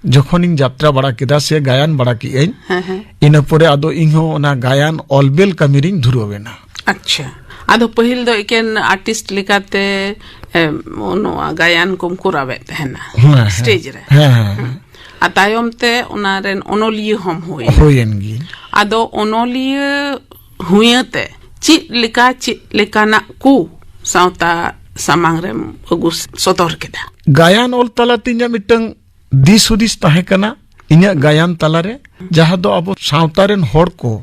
ᱡᱚᱠᱷᱚᱱᱤᱧ ᱡᱟᱛᱨᱟ ᱵᱟᱲᱟ ᱠᱮᱫᱟ ᱥᱮ ᱜᱟᱭᱟᱱ ᱵᱟᱲᱟ ᱠᱮᱫᱟᱹᱧ, ᱦᱮᱸ ᱦᱮᱸ᱾ ᱤᱱᱟᱹ ᱯᱚᱨᱮ ᱟᱫᱚ ᱤᱧᱦᱚᱸ ᱚᱱᱟ ᱜᱟᱭᱟᱱ ᱚᱞ ᱵᱮᱞ ᱠᱟᱹᱢᱤ ᱨᱤᱧ ᱫᱷᱩᱨᱟᱹᱣ ᱮᱱᱟ᱾ ᱟᱪᱪᱷᱟ᱾ ᱟᱫᱚ ᱯᱟᱹᱦᱤᱞ ᱫᱚ ᱮᱠᱮᱱ ᱟᱨᱴᱤᱥᱴ ᱞᱮᱠᱟᱛᱮ, ᱮᱢ, ᱱᱚᱣᱟ ᱜᱟᱭᱟᱱ ᱠᱚᱢ ᱠᱚᱨᱟᱣᱮᱫ ᱛᱟᱦᱮᱱᱟ ᱦᱮᱸ, ᱦᱮᱸ᱾ ᱥᱴᱮᱡᱽ ᱨᱮ? ᱦᱮᱸ, ᱦᱮᱸ, ᱦᱮᱸ᱾ ᱟᱨ ᱛᱟᱭᱚᱢ ᱛᱮ ᱚᱱᱟ ᱨᱮᱱ ᱚᱱᱚᱞᱤᱭᱟᱹ ᱦᱚᱸᱢ ᱦᱩᱭ ᱮᱱᱟ᱾ ᱦᱩᱭᱮᱱ ᱜᱤᱭᱟᱹᱧ᱾ ᱟᱫᱚ ᱚᱱᱚᱞᱤᱭᱟᱹ ᱦᱩᱭᱟᱹᱛᱮ ᱪᱮᱫ ᱞᱮᱠᱟ, ᱪᱮᱫ ᱞᱮᱠᱟᱱᱟᱜ ᱠᱚ ᱥᱟᱶᱛᱟ ᱥᱟᱢᱟᱝ ᱨᱮᱢ ᱟᱹᱜᱩ ᱥᱚᱫᱚᱨ ᱠᱮᱫᱟ? ᱜᱟᱭᱟᱱ ᱚᱞ ᱛᱟᱞᱟᱛᱮ ᱤᱧᱟᱹᱜ ᱢᱤᱫᱴᱟᱝ ᱫᱤᱥ ᱦᱩᱫᱤᱥ ᱛᱟᱦᱮᱸ ᱠᱟᱱᱟ, ᱤᱧᱟᱹᱜ ᱜᱟᱭᱟᱱ ᱛᱟᱞᱟᱨᱮ, ᱡᱟᱦᱟᱸ ᱫᱚ ᱟᱵᱚ ᱥᱟᱶᱛᱟ ᱨᱮᱱ ᱦᱚᱲ ᱠᱚ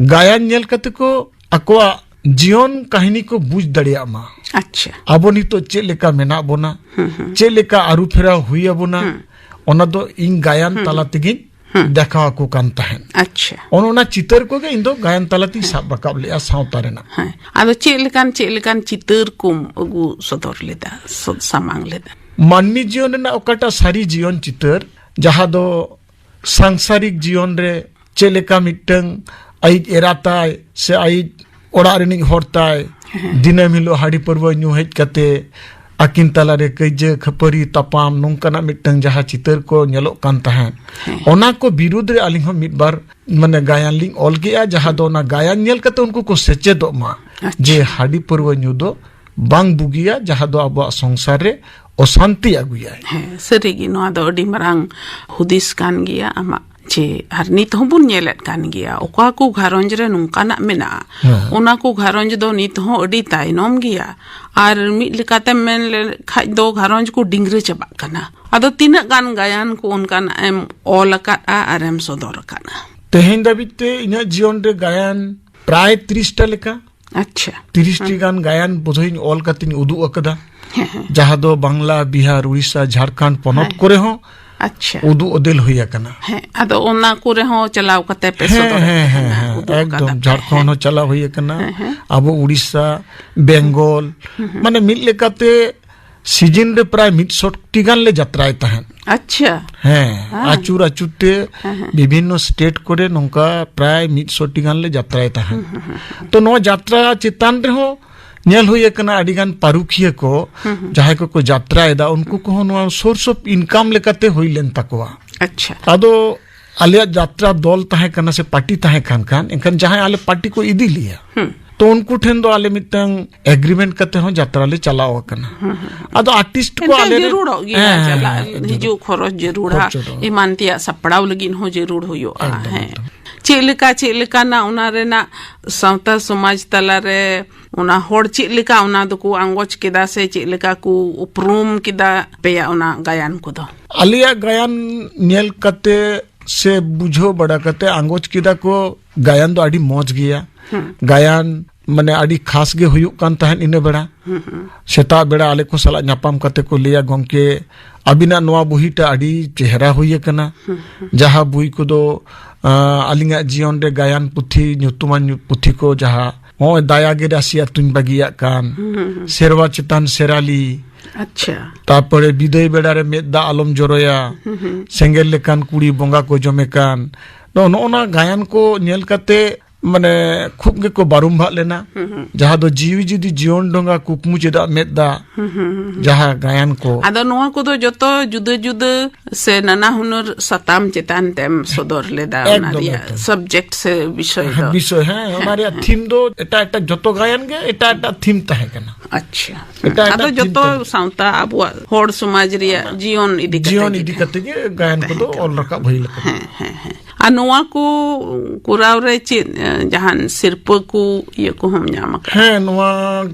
ᱜᱟᱭᱟᱱ ᱧᱮᱞ ᱠᱟᱛᱮ ᱠᱚ ᱟᱠᱚᱣᱟᱜ ᱡᱤᱭᱚᱱ ᱠᱟᱹᱦᱱᱤ ᱠᱚ ᱵᱩᱡᱽ ᱫᱟᱲᱮᱭᱟᱜ ᱢᱟ᱾ ᱟᱪᱪᱷᱟ᱾ ᱟᱵᱚ ᱱᱤᱛᱚᱜ ᱪᱮᱫ ᱞᱮᱠᱟ ᱢᱮᱱᱟᱜ ᱵᱚᱱᱟ, ᱦᱩᱸ, ᱦᱩᱸ᱾ ᱪᱮᱫ ᱞᱮᱠᱟ ᱟᱹᱨᱩ ᱯᱷᱮᱨᱟᱣ ᱦᱩᱭ ᱟᱵᱚᱱᱟ, ᱦᱩᱸ᱾ ᱚᱱᱟ ᱫᱚ ᱤᱧ ᱜᱟᱭᱟᱱ ᱦᱩᱸ᱾ ᱛᱟᱞᱟ ᱛᱮᱜᱤᱧ ᱦᱩᱸ᱾ ᱫᱮᱠᱷᱟᱣ ᱟᱠᱚ ᱠᱟᱱ ᱛᱟᱦᱮᱸᱫ᱾ ᱟᱪᱪᱷᱟ᱾ ᱚᱱ ᱚᱱᱟ ᱪᱤᱛᱟᱹᱨ ᱠᱚᱜᱮ ᱤᱧ ᱫᱚ ᱜᱟᱭᱟᱱ ᱛᱟᱞᱟ ᱛᱤᱧ ᱦᱮᱸ᱾ ᱥᱟᱵ ᱨᱟᱠᱟᱵ ᱞᱮᱜᱼᱟ ᱥᱟᱶᱛᱟ ᱨᱮᱱᱟᱜ᱾ ᱦᱮᱸ᱾ ᱟᱫᱚ ᱪᱮᱫ ᱞᱮᱠᱟᱱ, ᱪᱮᱫ ᱞᱮᱠᱟᱱ ᱪᱤᱛᱟᱹᱨ ᱠᱚᱢ ᱟᱹᱜᱩ ᱥᱚᱫᱚᱨ ᱞᱮᱫᱟ, ᱥᱚᱫ ᱥᱟᱢᱟᱝ ᱞᱮᱫᱟ? ᱢᱟᱹᱱᱢᱤ ᱡᱤᱭᱚᱱ ᱨᱮᱱᱟᱜ ᱚᱠᱟᱴᱟᱜ ᱥᱟᱹᱨᱤ ᱡᱤᱭᱚᱱ ᱪᱤᱛᱟᱹᱨ, ᱡᱟᱦᱟᱸ ᱫᱚ ᱥᱟᱝᱥᱟᱨᱤᱠ ᱡᱤᱭᱚᱱ ᱨᱮ ᱪᱮᱫ ᱞᱮᱠᱟ ᱢᱤᱫᱴᱟᱝ ᱟᱭᱤᱡ ᱮᱨᱟ ᱛᱟᱭ ᱥᱮ ᱟᱭᱤᱡ ᱚᱲᱟᱜ ᱨᱤᱱᱤᱡ ᱦᱚᱲ ᱛᱟᱭ ᱦᱮᱸ᱾ ᱫᱤᱱᱟᱹᱢ ᱦᱤᱞᱳᱜ ᱦᱟᱺᱰᱤ ᱯᱟᱹᱨᱣᱟᱹ ᱧᱩ ᱦᱮᱡ ᱠᱟᱛᱮ ᱟᱹᱠᱤᱱ ᱛᱟᱞᱟᱨᱮ ᱠᱟᱹᱭᱡᱟᱹ ᱠᱷᱟᱹᱯᱟᱹᱨᱤ ᱛᱟᱯᱟᱢ ᱱᱚᱝᱠᱟᱱᱟᱜ ᱢᱤᱫᱴᱟᱝ ᱡᱟᱦᱟᱸ ᱪᱤᱛᱟᱹᱨ ᱠᱚ ᱧᱮᱞᱚᱜ ᱠᱟᱱ ᱛᱟᱦᱮᱸᱫ, ᱦᱮᱸ᱾ ᱚᱱᱟ ᱠᱚ ᱵᱤᱨᱩᱫᱽ ᱨᱮ ᱟᱹᱞᱤᱧ ᱦᱚᱸ ᱢᱤᱫ ᱵᱟᱨ ᱢᱟᱱᱮ ᱜᱟᱭᱟᱱ ᱞᱤᱧ ᱚᱞ ᱠᱮᱜᱼᱟ, ᱡᱟᱦᱟᱸ ᱫᱚ ᱚᱱᱟ ᱜᱟᱭᱟᱱ ᱧᱮᱞ ᱠᱟᱛᱮ ᱩᱱᱠᱩ ᱠᱚ ᱥᱮᱪᱮᱫᱚᱜ ᱢᱟ ᱟᱪᱪᱷᱟ᱾ ᱡᱮ ᱦᱟᱺᱰᱤ ᱯᱟᱹᱨᱣᱟᱹ ᱧᱩ ᱫᱚ ᱵᱟᱝ ᱵᱩᱜᱤᱭᱟ, ᱡᱟᱦᱟᱸ ᱫᱚ ᱟᱵᱚᱣᱟᱜ ᱥᱚᱝᱥᱟᱨ ᱨᱮ ᱚᱥᱟᱱᱛᱤ ᱟᱹᱜᱩᱭᱟᱭ᱾ ᱦᱮᱸ, ᱥᱟᱹᱨᱤᱜᱮ ᱱᱚᱣᱟ ᱫᱚ ᱟᱹᱰᱤ ᱢᱟᱨᱟᱝ ᱦᱩᱫᱤᱥ ᱠᱟᱱ ᱜᱮᱭᱟ ᱟᱢᱟᱜ, ᱡᱮ ᱟᱨ ᱱᱤᱛ ᱦᱚᱸᱵᱚᱱ ᱧᱮᱞᱮᱫ ᱠᱟᱱ ᱜᱮᱭᱟ, ᱚᱠᱟ ᱠᱚ ᱜᱷᱟᱨᱚᱸᱡᱽ ᱨᱮ ᱱᱚᱝᱠᱟᱱᱟᱜ ᱢᱮᱱᱟᱜᱼᱟ, ᱦᱮᱸ᱾ ᱚᱱᱟ ᱠᱚ ᱜᱷᱟᱨᱚᱸᱡᱽ ᱫᱚ ᱱᱤᱛ ᱦᱚᱸ ᱟᱹᱰᱤ ᱛᱟᱭᱱᱚᱢ ᱜᱮᱭᱟ᱾ ᱟᱨ ᱢᱤᱫ ᱞᱮᱠᱟᱛᱮᱢ ᱢᱮᱱ ᱞᱮᱠᱷᱟᱡ ᱫᱚ ᱜᱷᱟᱨᱚᱸᱡᱽ ᱠᱚ ᱰᱤᱝᱜᱽᱨᱟᱹ ᱪᱟᱵᱟᱜ ᱠᱟᱱᱟ᱾ ᱟᱫᱚ ᱛᱤᱱᱟᱹᱜ ᱜᱟᱱ ᱜᱟᱭᱟᱱ ᱠᱚ ᱚᱱᱠᱟᱱᱟᱜ ᱮᱢ ᱚᱞ ᱟᱠᱟᱫᱼᱟ ᱟᱨᱮᱢ ᱥᱚᱫᱚᱨ ᱟᱠᱟᱫᱼᱟ? ᱛᱮᱦᱮᱧ ᱫᱷᱟᱹᱵᱤᱡ ᱛᱮ ᱤᱧᱟᱹᱜ ᱡᱤᱭᱚᱱ ᱨᱮ ᱜᱟᱭᱟᱱ ᱯᱨᱟᱭ ᱛᱤᱨᱤᱥ ᱴᱟ ᱞᱮᱠᱟ᱾ ᱟᱪᱪᱷᱟ᱾ ᱛᱤᱨᱤᱥ ᱴᱤ ᱦᱮᱸ᱾ ᱜᱟᱱ ᱜᱟᱭᱟᱱ ᱵᱳᱫᱷᱚᱭᱤᱧ ᱚᱞ ᱠᱟᱛᱮᱧ ᱩᱫᱩᱜ ᱟᱠᱟᱫᱟ, ᱦᱮᱸ, ᱦᱮᱸ᱾ ᱡᱟᱦᱟᱸ ᱫᱚ ᱵᱟᱝᱞᱟ, ᱵᱤᱦᱟᱨ, ᱩᱲᱤᱥᱥᱟ, ᱡᱷᱟᱲᱠᱷᱚᱸᱰ ᱯᱚᱱᱚᱛ ᱦᱮᱸ᱾ ᱠᱚᱨᱮ ᱦᱚᱸ ᱟᱪᱪᱷᱟ᱾ ᱩᱫᱩᱜ ᱚᱫᱮᱞ ᱦᱩᱭ ᱟᱠᱟᱱᱟ᱾ ᱦᱮᱸ, ᱟᱫᱚ ᱚᱱᱟ ᱠᱚᱨᱮ ᱦᱚᱸ ᱪᱟᱞᱟᱣ ᱠᱟᱛᱮ ᱯᱮ ᱦᱮᱸ, ᱥᱚᱫᱚᱨ ᱦᱮᱸ, ᱟᱠᱟᱫᱟ, ᱦᱮᱸ, ᱦᱮᱸ, ᱩᱫᱩᱜ ᱮᱠᱫᱚᱢ᱾ ᱟᱠᱟᱫᱟ ᱯᱮ, ᱡᱷᱟᱲᱠᱷᱚᱸᱰ ᱦᱮᱸ᱾ ᱦᱚᱸ ᱪᱟᱞᱟᱣ ᱦᱩᱭ ᱟᱠᱟᱱᱟ, ᱦᱮᱸ, ᱦᱮᱸ᱾ ᱟᱵᱚ ᱩᱲᱤᱥᱥᱟ, ᱵᱮᱝᱜᱚᱞ, ᱦᱩᱸ, ᱦᱩᱸ᱾ ᱢᱟᱱᱮ ᱢᱤᱫ ᱞᱮᱠᱟᱛᱮ ᱥᱤᱡᱤᱱ ᱨᱮ ᱯᱨᱟᱭ ᱢᱤᱫ ᱥᱚ ᱴᱤ ᱜᱟᱱ ᱞᱮ ᱡᱟᱛᱨᱟᱭ ᱛᱟᱦᱮᱸᱫ᱾ ᱟᱪᱪᱷᱟ᱾ ᱦᱮᱸ, ᱦᱮᱸ᱾ ᱟᱹᱪᱩᱨ ᱟᱹᱪᱩᱨ ᱛᱮ ᱦᱮᱸ, ᱦᱮᱸ᱾ ᱵᱤᱵᱷᱤᱱᱱᱚ ᱥᱴᱮᱴ ᱠᱚᱨᱮ ᱱᱚᱝᱠᱟ ᱯᱨᱟᱭ ᱢᱤᱫ ᱥᱚ ᱴᱤ ᱜᱟᱱ ᱞᱮ ᱡᱟᱛᱨᱟᱭ ᱛᱟᱦᱮᱸᱫ᱾ ᱦᱩᱸ, ᱦᱩᱸ, ᱦᱩᱸ᱾ ᱛᱚ ᱱᱚᱣᱟ ᱡᱟᱛᱨᱟ ᱪᱮᱛᱟᱱ ᱨᱮᱦᱚᱸ ᱧᱮᱞ ᱦᱩᱭ ᱟᱠᱟᱱᱟ ᱟᱹᱰᱤ ᱜᱟᱱ ᱯᱟᱹᱨᱩᱠᱷᱤᱭᱟᱹ ᱠᱚ ᱦᱩᱸ, ᱦᱩᱸ᱾ ᱡᱟᱦᱟᱸᱭ ᱠᱚᱠᱚ ᱡᱟᱛᱨᱟᱭᱮᱫᱟ ᱩᱱᱠᱩ ᱠᱚᱦᱚᱸ ᱱᱚᱣᱟ source of income ᱞᱮᱠᱟᱛᱮ ᱦᱩᱭ ᱞᱮᱱ ᱛᱟᱠᱚᱣᱟ᱾ ᱟᱪᱪᱷᱟ᱾ ᱟᱫᱚ ᱟᱞᱮᱭᱟᱜ ᱡᱟᱛᱨᱟ ᱫᱚᱞ ᱛᱟᱦᱮᱸ ᱠᱟᱱᱟ ᱥᱮ ᱯᱟᱨᱴᱤ ᱛᱟᱦᱮᱸ ᱠᱟᱱ ᱠᱷᱟᱱ, ᱮᱱᱠᱷᱟᱱ ᱡᱟᱦᱟᱸᱭ ᱟᱞᱮ ᱯᱟᱨᱴᱤ ᱠᱚ ᱤᱫᱤ ᱞᱮᱭᱟ, ᱦᱩᱸ᱾ ᱛᱚ ᱩᱱᱠᱩ ᱴᱷᱮᱱ ᱫᱚ ᱟᱞᱮ ᱢᱤᱫᱴᱟᱝ ᱮᱜᱽᱨᱤᱢᱮᱱᱴ ᱠᱟᱛᱮ ᱦᱚᱸ ᱡᱟᱛᱨᱟ ᱞᱮ ᱪᱟᱞᱟᱣ ᱟᱠᱟᱱᱟ᱾ ᱦᱩᱸ, ᱦᱩᱸ, ᱦᱩᱸ᱾ ᱟᱫᱚ ᱟᱨᱴᱤᱥᱴ ᱠᱚ ᱮᱱᱛᱮ ᱟᱞᱮ ᱨᱮᱱ ᱡᱟᱹᱨᱩᱲᱚᱜ ᱜᱮᱭᱟ, ᱦᱮᱸ, ᱦᱮᱸ, ᱪᱟᱞᱟᱜ ᱦᱮᱸ, ᱮᱠᱫᱚᱢ᱾ ᱦᱤᱡᱩᱜ ᱠᱷᱚᱨᱚᱪ ᱡᱟᱹᱨᱩᱲᱟ, ᱠᱷᱚᱨᱪᱟ ᱫᱚ᱾ ᱮᱢᱟᱱ ᱛᱮᱭᱟᱜ ᱥᱟᱯᱲᱟᱣ ᱞᱟᱹᱜᱤᱫ ᱦᱚᱸ ᱡᱟᱹᱨᱩᱲ ᱦᱩᱭᱩᱜᱼᱟ᱾ ᱮᱠᱫᱚᱢ, ᱦᱮᱸ᱾ ᱮᱠᱫᱚᱢ᱾ ᱪᱮᱫ ᱞᱮᱠᱟ, ᱪᱮᱫ ᱞᱮᱠᱟᱱᱟ ᱚᱱᱟ ᱨᱮᱱᱟᱜ ᱥᱟᱶᱛᱟ ᱥᱚᱢᱟᱡᱽ ᱛᱟᱞᱟᱨᱮ ᱚᱱᱟ ᱦᱚᱲ ᱪᱮᱫ ᱞᱮᱠᱟ ᱚᱱᱟ ᱫᱚᱠᱚ ᱟᱸᱜᱚᱪ ᱠᱮᱫᱟ ᱥᱮ ᱪᱮᱫ ᱞᱮᱠᱟ ᱠᱚ ᱩᱯᱨᱩᱢ ᱠᱮᱫᱟ ᱟᱯᱮᱭᱟᱜ ᱚᱱᱟ ᱜᱟᱭᱟᱱ ᱠᱚᱫᱚ? ᱟᱞᱮᱭᱟᱜ ᱜᱟᱭᱟᱱ ᱧᱮᱞ ᱠᱟᱛᱮ ᱥᱮ ᱵᱩᱡᱷᱟᱹᱣ ᱵᱟᱲᱟ ᱠᱟᱛᱮ ᱟᱸᱜᱚᱪ ᱠᱮᱫᱟ ᱠᱚ, ᱜᱟᱭᱟᱱ ᱫᱚ ᱟᱹᱰᱤ ᱢᱚᱡᱽ ᱜᱮᱭᱟ᱾ ᱜᱟᱭᱟᱱ ᱢᱟᱱᱮ ᱟᱹᱰᱤ ᱠᱷᱟᱥ ᱜᱮ ᱦᱩᱭᱩᱜ ᱠᱟᱱ ᱛᱟᱦᱮᱸᱫ ᱤᱱᱟᱹ ᱵᱮᱲᱟ᱾ ᱥᱮᱛᱟᱜ ᱵᱮᱲᱟ ᱟᱞᱮ ᱠᱚ ᱥᱟᱞᱟᱜ ᱧᱟᱯᱟᱢ ᱠᱟᱛᱮ ᱠᱚ ᱞᱟᱹᱭᱟ, "ᱜᱚᱢᱠᱮ, ᱟᱹᱵᱤᱱᱟᱜ ᱱᱚᱣᱟ ᱵᱚᱦᱤᱴᱟ ᱟᱹᱰᱤ ᱪᱮᱦᱨᱟ ᱦᱩᱭ ᱟᱠᱟᱱᱟ᱾ ᱡᱟᱦᱟᱸ ᱵᱳᱭ ᱠᱚᱫᱚ, ᱟᱸ, ᱟᱹᱞᱤᱧᱟᱜ ᱡᱤᱭᱚᱱ ᱨᱮ ᱜᱟᱭᱟᱱ ᱯᱩᱛᱷᱤ, ᱧᱩᱛᱩᱢᱟᱱ ᱧᱩ-, ᱯᱩᱛᱷᱤ ᱠᱚ ᱡᱟᱦᱟᱸ ᱱᱚᱜᱼᱚᱭ ᱫᱟᱭᱟ ᱜᱮ ᱨᱟᱥᱤ ᱟᱹᱛᱩᱧ ᱵᱟᱹᱜᱤᱭᱟᱜ ᱠᱟᱱ, ᱥᱮᱨᱣᱟ ᱪᱮᱛᱟᱱ ᱥᱮᱨᱟᱞᱤ, ᱟᱪᱪᱷᱟ᱾ ᱛᱟᱨᱯᱚᱨᱮ ᱵᱤᱫᱟᱹᱭ ᱵᱮᱲᱟ ᱨᱮ ᱢᱮᱫ ᱫᱟᱜ ᱟᱞᱚᱢ ᱡᱚᱨᱚᱭᱟ, ᱥᱮᱸᱜᱮᱞ ᱞᱮᱠᱟᱱ ᱠᱩᱲᱤ ᱵᱚᱸᱜᱟ ᱠᱚ ᱡᱚᱢᱮ ᱠᱟᱱ", ᱱᱚᱜᱼᱚ ᱱᱚᱜᱼᱚ ᱱᱚᱣᱟ ᱜᱟᱭᱟᱱ ᱠᱚ ᱧᱮᱞ ᱠᱟᱛᱮ ᱢᱟᱱᱮ ᱠᱷᱩᱵ ᱜᱮᱠᱚ ᱵᱟᱨᱩᱢ ᱵᱷᱟᱜ ᱞᱮᱱᱟ᱾ ᱡᱟᱦᱟᱸ ᱫᱚ ᱡᱤᱣᱤ ᱡᱩᱫᱤ ᱡᱤᱭᱚᱱ ᱰᱷᱚᱸᱜᱟ ᱠᱩᱠᱢᱩ ᱪᱮᱫᱟᱜ ᱢᱮᱫ ᱫᱟᱜ, ᱡᱟᱦᱟᱸ ᱜᱟᱭᱟᱱ ᱠᱚ᱾ ᱟᱫᱚ ᱱᱚᱣᱟ ᱠᱚᱫᱚ ᱡᱚᱛᱚ ᱡᱩᱫᱟᱹ ᱡᱩᱫᱟᱹ ᱥᱮ ᱱᱟᱱᱟ ᱦᱩᱱᱟᱹᱨ ᱥᱟᱛᱟᱢ ᱪᱮᱛᱟᱱ ᱛᱮᱢ ᱥᱚᱫᱚᱨ ᱞᱮᱫᱟ, ᱚᱱᱟ ᱮᱠᱫᱚᱢ, ᱨᱮᱭᱟᱜ ᱮᱠᱫᱚᱢ᱾ Subject ᱥᱮ ᱵᱤᱥᱚᱭ ᱦᱮᱸ, ᱫᱚ? ᱵᱤᱥᱚᱭ, ᱦᱮᱸ, ᱚᱱᱟ ᱨᱮᱭᱟᱜ ᱛᱷᱤᱢ ᱫᱚ ᱮᱴᱟᱜ ᱮᱴᱟᱜ ᱡᱚᱛᱚ ᱜᱟᱭᱟᱱ ᱜᱮ ᱮᱴᱟᱜ ᱮᱴᱟᱜ ᱛᱷᱤᱢ ᱛᱟᱦᱮᱸ ᱠᱟᱱᱟ᱾ ᱟᱪᱪᱷᱟ᱾ ᱮᱴᱟᱜ ᱟᱫᱚ ᱮᱴᱟᱜ ᱡᱚᱛᱚ ᱛᱷᱤᱢ ᱛᱟᱦᱮᱸ ᱥᱟᱶᱛᱟ ᱟᱵᱚᱣᱟᱜ ᱦᱚᱲ ᱥᱚᱢᱟᱡᱽ ᱨᱮᱭᱟᱜ ᱡᱤᱭᱚᱱ ᱤᱫᱤ ᱠᱟᱛᱮ ᱡᱤᱭᱚᱱ ᱜᱮ ᱤᱫᱤ ᱛᱟᱦᱮᱸ ᱠᱟᱛᱮ ᱜᱮ ᱜᱟᱭᱟᱱ ᱛᱟᱦᱮᱸ ᱠᱚᱫᱚ ᱠᱟᱱᱟ᱾ ᱚᱞ ᱨᱟᱠᱟᱵ ᱦᱩᱭ ᱞᱮᱠᱟ᱾ ᱦᱮᱸ, ᱦᱮᱸ, ᱦᱮᱸ᱾ ᱟᱨ ᱱᱚᱣᱟ ᱠᱚ ᱠᱚᱨᱟᱣ ᱨᱮ ᱪᱮᱫ, ᱮ, ᱡᱟᱦᱟᱱ ᱥᱤᱨᱯᱟᱹ ᱠᱚ ᱤᱭᱟᱹ ᱠᱚᱦᱚᱸᱢ ᱧᱟᱢ ᱟᱠᱟᱫᱟ? ᱦᱮᱸ, ᱱᱚᱣᱟ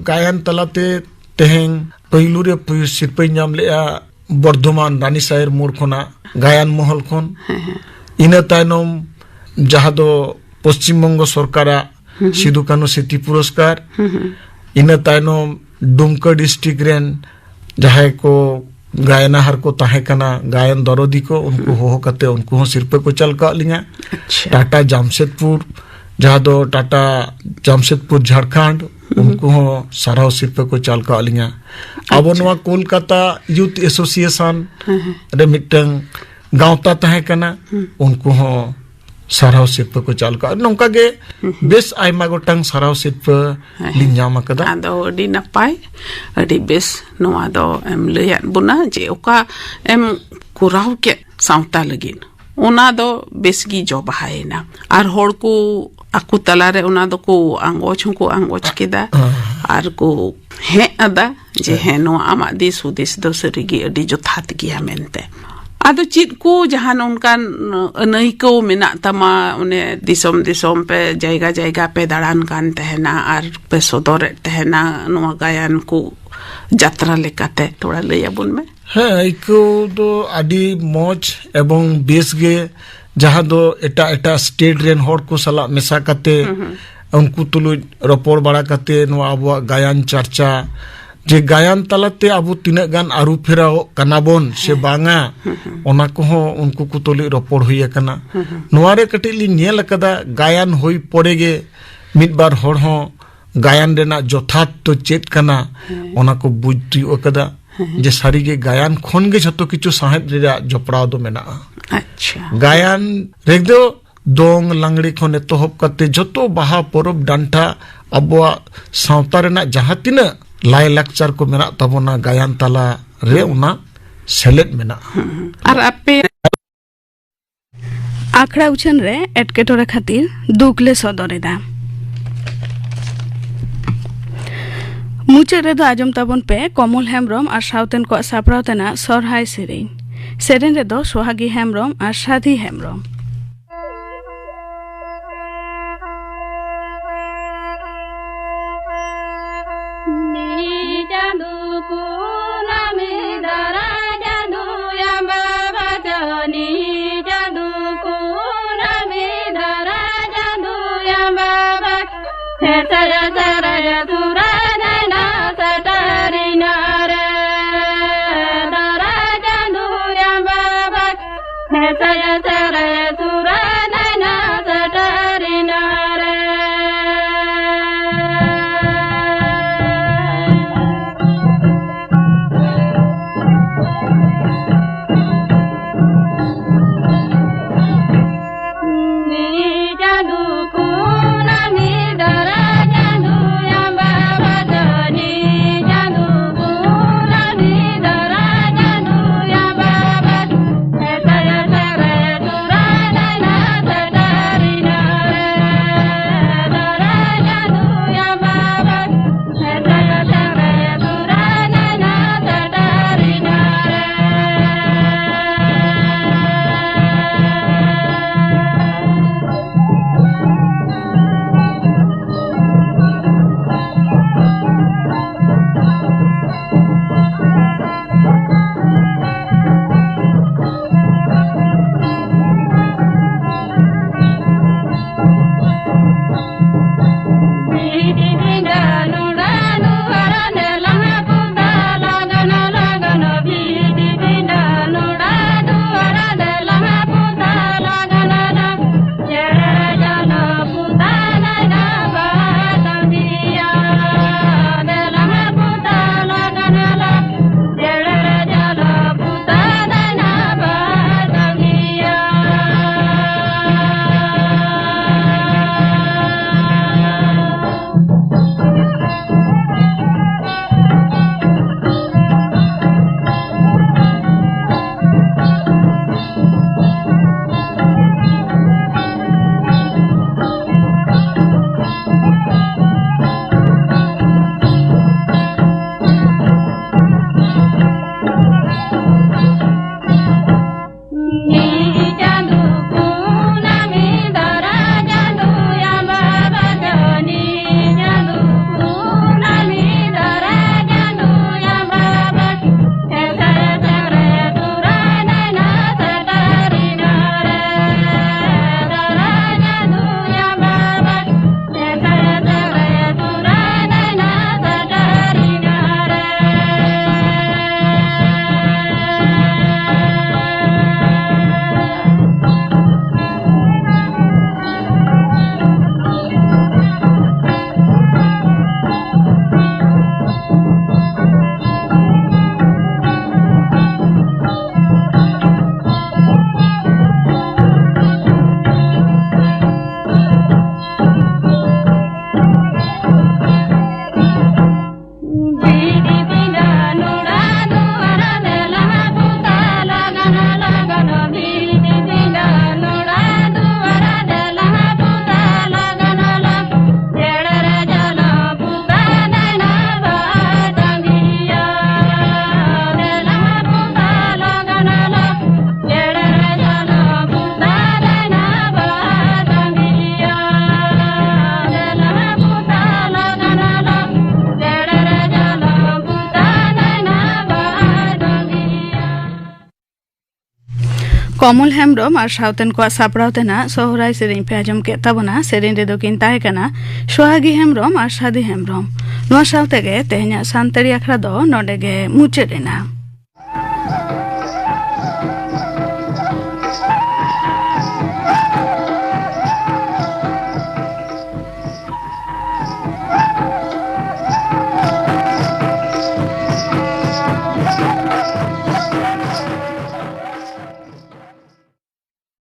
ᱜᱟᱭᱟᱱ ᱛᱟᱞᱟᱛᱮ ᱛᱮᱦᱮᱧ ᱯᱳᱭᱞᱳ ᱨᱮ ᱯᱩᱭ-, ᱥᱤᱨᱯᱟᱹᱧ ᱧᱟᱢ ᱞᱮᱜᱼᱟ ᱵᱚᱨᱫᱷᱚᱢᱟᱱ ᱨᱟᱱᱤ ᱥᱟᱦᱮᱨ ᱢᱳᱲ ᱠᱷᱚᱱᱟᱜ ᱜᱟᱭᱟᱱ ᱢᱚᱦᱚᱞ ᱠᱷᱚᱱ᱾ ᱦᱮᱸ, ᱦᱮᱸ᱾ ᱤᱱᱟᱹ ᱛᱟᱭᱱᱚᱢ ᱡᱟᱦᱟᱸ ᱫᱚ ᱯᱚᱥᱪᱤᱢ ᱵᱚᱝᱜᱚ ᱥᱚᱨᱠᱟᱨᱟᱜ ᱥᱤᱫᱩ ᱠᱟᱹᱱᱦᱩ ᱥᱨᱤᱛᱤ ᱯᱩᱨᱚᱥᱠᱟᱨ, ᱤᱱᱟᱹ ᱛᱟᱭᱱᱚᱢ ᱰᱩᱢᱠᱟ ᱰᱤᱥᱴᱨᱤᱠᱴ ᱨᱮᱱ ᱡᱟᱦᱟᱸᱭ ᱠᱚ ᱜᱟᱭᱱᱟᱦᱟᱨ ᱠᱚ ᱛᱟᱦᱮᱸ ᱠᱟᱱᱟ, ᱜᱟᱭᱟᱱ ᱫᱚᱨᱚᱫᱤ ᱠᱚ, ᱩᱱᱠᱩ ᱦᱚᱦᱚ ᱠᱟᱛᱮ ᱩᱱᱠᱩ ᱦᱚᱸ ᱥᱤᱨᱯᱟᱹ ᱠᱚ ᱪᱟᱞ ᱠᱟᱜ ᱞᱤᱧᱟ᱾ ᱟᱪᱪᱷᱟ᱾ ᱴᱟᱴᱟ ᱡᱟᱢᱥᱮᱫᱽᱯᱩᱨ, ᱡᱟᱦᱟᱸ ᱫᱚ ᱴᱟᱴᱟ ᱡᱟᱢᱥᱮᱫᱽᱯᱩᱨ ᱡᱷᱟᱲᱠᱷᱚᱸᱰ, ᱩᱱᱠᱩ ᱦᱚᱸ ᱥᱟᱨᱦᱟᱣ ᱥᱤᱨᱯᱟᱹ ᱠᱚ ᱪᱟᱞ ᱠᱟᱜ ᱞᱤᱧᱟ᱾ ᱟᱵᱚ ᱟᱪᱪᱷᱟ᱾ ᱱᱚᱣᱟ ᱠᱳᱞᱠᱟᱛᱟ ᱭᱩᱛᱷ ᱮᱥᱳᱥᱤᱭᱮᱥᱚᱱ ᱦᱮᱸ, ᱦᱮᱸ᱾ ᱨᱮ ᱢᱤᱫᱴᱟᱝ ᱜᱟᱶᱛᱟ ᱛᱟᱦᱮᱸ ᱠᱟᱱᱟ, ᱩᱱᱠᱩ ᱦᱚᱸ ᱥᱟᱨᱦᱟᱣ ᱥᱤᱨᱯᱟᱹ ᱠᱚ ᱪᱟᱞ ᱠᱟᱜᱼᱟ᱾ ᱱᱚᱝᱠᱟ ᱜᱮ ᱵᱮᱥ ᱟᱭᱢᱟ ᱜᱚᱴᱟᱝ ᱥᱟᱨᱦᱟᱣ ᱥᱤᱨᱯᱟᱹ ᱦᱮᱸ᱾ ᱞᱤᱧ ᱧᱟᱢ ᱟᱠᱟᱫᱟ᱾ ᱟᱫᱚ ᱟᱹᱰᱤ ᱱᱟᱯᱟᱭ, ᱟᱹᱰᱤ ᱵᱮᱥ ᱱᱚᱣᱟ ᱫᱚ ᱮᱢ ᱞᱟᱹᱭᱟᱫ ᱵᱚᱱᱟ ᱡᱮ ᱚᱠᱟ ᱮᱢ ᱠᱚᱨᱟᱣ ᱠᱮᱫ ᱥᱟᱶᱛᱟ ᱞᱟᱹᱜᱤᱫ, ᱚᱱᱟ ᱫᱚ ᱵᱮᱥ ᱜᱮ ᱡᱚ ᱵᱟᱦᱟᱭᱮᱱᱟ᱾ ᱟᱨ ᱦᱚᱲ ᱠᱚ ᱟᱠᱚ ᱛᱟᱞᱟᱨᱮ ᱚᱱᱟ ᱫᱚᱠᱚ ᱟᱸᱜᱚᱪ ᱦᱚᱸᱠᱚ ᱟᱸᱜᱚᱪ ᱠᱮᱫᱟ᱾ ᱦᱮᱸ᱾ ᱟᱨ ᱠᱚ ᱦᱮᱸ ᱟᱫᱟ ᱡᱮ ᱦᱮᱸ᱾ ᱦᱮᱸ, ᱱᱚᱣᱟ ᱟᱢᱟᱜ ᱫᱤᱥ ᱦᱩᱫᱤᱥ ᱫᱚ ᱥᱟᱹᱨᱤᱜᱮ ᱟᱹᱰᱤ ᱡᱚᱛᱷᱟᱛ ᱜᱮᱭᱟ ᱢᱮᱱᱛᱮ᱾ ᱟᱫᱚ ᱪᱮᱫ ᱠᱚ ᱡᱟᱦᱟᱱ ᱚᱱᱠᱟᱱ ᱟᱹᱱᱟᱹᱭᱠᱟᱹᱣ ᱢᱮᱱᱟᱜ ᱛᱟᱢᱟ? ᱚᱱᱮ ᱫᱤᱥᱚᱢ ᱫᱤᱥᱚᱢ ᱯᱮ, ᱡᱟᱭᱜᱟ ᱡᱟᱭᱜᱟ ᱯᱮ ᱫᱟᱬᱟᱱ ᱠᱟᱱ ᱛᱟᱦᱮᱱᱟ ᱟᱨ ᱯᱮ ᱥᱚᱫᱚᱨᱮᱫ ᱛᱟᱦᱮᱱᱟ ᱱᱚᱣᱟ ᱜᱟᱭᱟᱱ ᱠᱚ ᱡᱟᱛᱨᱟ ᱞᱮᱠᱟᱛᱮ, ᱛᱷᱚᱲᱟ ᱞᱟᱹᱭ ᱟᱵᱚᱱ ᱢᱮ᱾ ᱦᱮᱸ, ᱟᱹᱭᱠᱟᱹᱣ ᱫᱚ ᱟᱹᱰᱤ ᱢᱚᱡᱽ ᱮᱵᱚᱝ ᱵᱮᱥ ᱜᱮ ᱡᱟᱦᱟᱸ ᱫᱚ ᱮᱴᱟᱜ ᱮᱴᱟᱜ ᱥᱴᱮᱴ ᱨᱮᱱ ᱦᱚᱲ ᱠᱚ ᱥᱟᱞᱟᱜ ᱢᱮᱥᱟ ᱠᱟᱛᱮ, ᱦᱩᱸ, ᱦᱩᱸ᱾ ᱩᱱᱠᱩ ᱛᱩᱞᱩᱡ ᱨᱚᱯᱚᱲ ᱵᱟᱲᱟ ᱠᱟᱛᱮ, ᱱᱚᱣᱟ ᱟᱵᱚᱣᱟᱜ ᱜᱟᱭᱟᱱ ᱪᱟᱨᱪᱟ, ᱡᱮ ᱜᱟᱭᱟᱱ ᱛᱟᱞᱟᱛᱮ ᱟᱵᱚ ᱛᱤᱱᱟᱹᱜ ᱜᱟᱱ ᱟᱹᱨᱩ ᱯᱷᱮᱨᱟᱣᱚᱜ ᱠᱟᱱᱟ ᱵᱚᱱ ᱥᱮ ᱦᱮᱸ᱾ ᱵᱟᱝᱟ, ᱦᱩᱸ, ᱦᱩᱸ᱾ ᱚᱱᱟ ᱠᱚᱦᱚᱸ ᱩᱱᱠᱩ ᱠᱚ ᱛᱩᱞᱩᱡ ᱨᱚᱯᱚᱲ ᱦᱩᱭ ᱟᱠᱟᱱᱟ᱾ ᱦᱩᱸ, ᱦᱩᱸ᱾ ᱱᱚᱣᱟ ᱨᱮ ᱠᱟᱹᱴᱤᱡ ᱞᱤᱧ ᱧᱮᱞ ᱟᱠᱟᱫᱟ, ᱜᱟᱭᱟᱱ ᱦᱩᱭ ᱯᱚᱨᱮ ᱜᱮ ᱢᱤᱫ ᱵᱟᱨ ᱦᱚᱲ ᱦᱚᱸ ᱜᱟᱭᱟᱱ ᱨᱮᱱᱟᱜ ᱡᱚᱛᱷᱟᱛ ᱫᱚ ᱪᱮᱫ ᱠᱟᱱᱟ, ᱦᱮᱸ᱾ ᱚᱱᱟ ᱠᱚ ᱵᱩᱡᱽ ᱛᱤᱭᱳᱜ ᱟᱠᱟᱫᱟ᱾ ᱦᱮᱸ᱾ ᱡᱮ ᱥᱟᱹᱨᱤᱜᱮ ᱜᱟᱭᱟᱱ ᱠᱷᱚᱱ ᱜᱮ ᱡᱷᱚᱛᱚ ᱠᱤᱪᱷᱩ ᱥᱟᱶᱦᱮᱫ ᱨᱮᱭᱟᱜ ᱡᱚᱯᱲᱟᱣ ᱫᱚ ᱢᱮᱱᱟᱜᱼᱟ᱾ ᱟᱪᱪᱷᱟ᱾ ᱜᱟᱭᱟᱱ ᱨᱮᱫᱚ ᱫᱚᱝ ᱞᱟᱜᱽᱲᱮ ᱠᱷᱚᱱ ᱮᱛᱚᱦᱚᱵ ᱠᱟᱛᱮ ᱡᱷᱚᱛᱚ ᱵᱟᱦᱟ ᱯᱚᱨᱚᱵᱽ ᱰᱟᱱᱴᱟ, ᱟᱵᱚᱣᱟᱜ ᱥᱟᱶᱛᱟ ᱨᱮᱱᱟᱜ ᱡᱟᱦᱟᱸ ᱛᱤᱱᱟᱹᱜ ᱞᱟᱭᱼᱞᱟᱠᱪᱟᱨ ᱠᱚ ᱢᱮᱱᱟᱜ ᱛᱟᱵᱚᱱᱟ, ᱜᱟᱭᱟᱱ ᱛᱟᱞᱟ ᱨᱮ ᱚᱱᱟ ᱥᱮᱞᱮᱫ ᱢᱮᱱᱟᱜᱼᱟ᱾ ᱦᱩᱸ, ᱦᱩᱸ᱾ ᱟᱨ ᱟᱯᱮ ᱟᱠᱷᱲᱟ ᱩᱪᱷᱟᱹᱱ ᱨᱮ ᱮᱴᱠᱮᱴᱚᱬᱮ ᱠᱷᱟᱹᱛᱤᱨ ᱫᱩᱠ ᱞᱮ ᱥᱚᱫᱚᱨ ᱮᱫᱟ᱾ ᱢᱩᱪᱟᱹᱫ ᱨᱮᱫᱚ ᱟᱸᱡᱚᱢ ᱛᱟᱵᱚᱱ ᱯᱮ ᱠᱚᱢᱚᱞ ᱦᱮᱢᱵᱽᱨᱚᱢ ᱟᱨ ᱥᱟᱶᱛᱮᱱ ᱠᱚᱣᱟᱜ ᱥᱟᱯᱲᱟᱣ ᱛᱮᱱᱟᱜ ᱥᱚᱨᱦᱟᱭ ᱥᱮᱨᱮᱧ᱾ ᱥᱮᱨᱮᱧ ᱨᱮᱫᱚ ᱥᱚᱦᱟᱜᱤ ᱦᱮᱢᱵᱽᱨᱚᱢ ᱟᱨ ᱥᱟᱫᱷᱤ ᱦᱮᱢᱵᱽᱨᱚᱢ᱾ ᱱᱤ ᱪᱟᱸᱫᱚ ᱠᱩᱱᱟᱹᱢᱤ ᱫᱟᱨᱟ ᱪᱟᱸᱫᱚ ᱟᱢᱵᱟ ᱵᱟᱪᱚᱱᱤ ᱪᱟᱸᱫᱚ ᱠᱩᱱᱟᱹᱢᱤ ᱫᱟᱨᱟ ᱪᱟᱸᱫᱚ ᱟᱢᱵᱟ ᱵᱟᱪᱚᱱᱤ᱾ ᱥᱮ ᱥᱟᱭᱟ ᱥᱟᱨᱟᱭᱟ ᱥᱩᱨᱟ ᱱᱟᱭᱱᱟ ᱥᱟᱴᱟᱨᱤᱱᱟ ᱨᱮ᱾ ᱫᱟᱨᱟ ᱪᱟᱸᱫᱚ ᱟᱢᱵᱟ ᱵᱟᱪᱚᱱᱤ᱾ ᱥᱮ ᱥᱟᱭᱟ ᱥᱟᱨᱟᱭᱟ ᱥᱩᱨᱟ ᱱᱟᱭᱱᱟ ᱥᱟᱴᱟᱨᱤᱱᱟ ᱨᱮ᱾ ᱱᱤ ᱪᱟᱸᱫᱚ ᱠᱩᱱᱟᱹᱢᱤ ᱫᱟᱨᱟ ᱪᱟᱸᱫᱚ ᱟᱢᱵᱟ ᱠᱚᱢᱚᱞ ᱦᱮᱢᱵᱽᱨᱚᱢ ᱟᱨ ᱥᱟᱶᱛᱮᱱ ᱠᱚᱣᱟᱜ ᱥᱟᱯᱲᱟᱣ ᱛᱮᱱᱟᱜ ᱥᱚᱦᱨᱟᱭ ᱥᱮᱨᱮᱧ ᱯᱮ ᱟᱸᱡᱚᱢ ᱠᱮᱫ ᱛᱟᱵᱚᱱᱟ᱾ ᱥᱮᱨᱮᱧ ᱨᱮᱫᱚ ᱠᱤᱱ ᱛᱟᱦᱮᱸ ᱠᱟᱱᱟ ᱥᱚᱦᱟᱜᱤ ᱦᱮᱢᱵᱽᱨᱚᱢ ᱟᱨ ᱥᱟᱫᱤ ᱦᱮᱢᱵᱽᱨᱚᱢ᱾ ᱱᱚᱣᱟ ᱥᱟᱶ ᱛᱮᱜᱮ ᱛᱮᱦᱮᱧᱟᱜ ᱥᱟᱱᱛᱟᱲᱤ ᱟᱠᱷᱲᱟ ᱫᱚ ᱱᱚᱰᱮ ᱜᱮ ᱢᱩᱪᱟᱹᱫ ᱮᱱᱟ᱾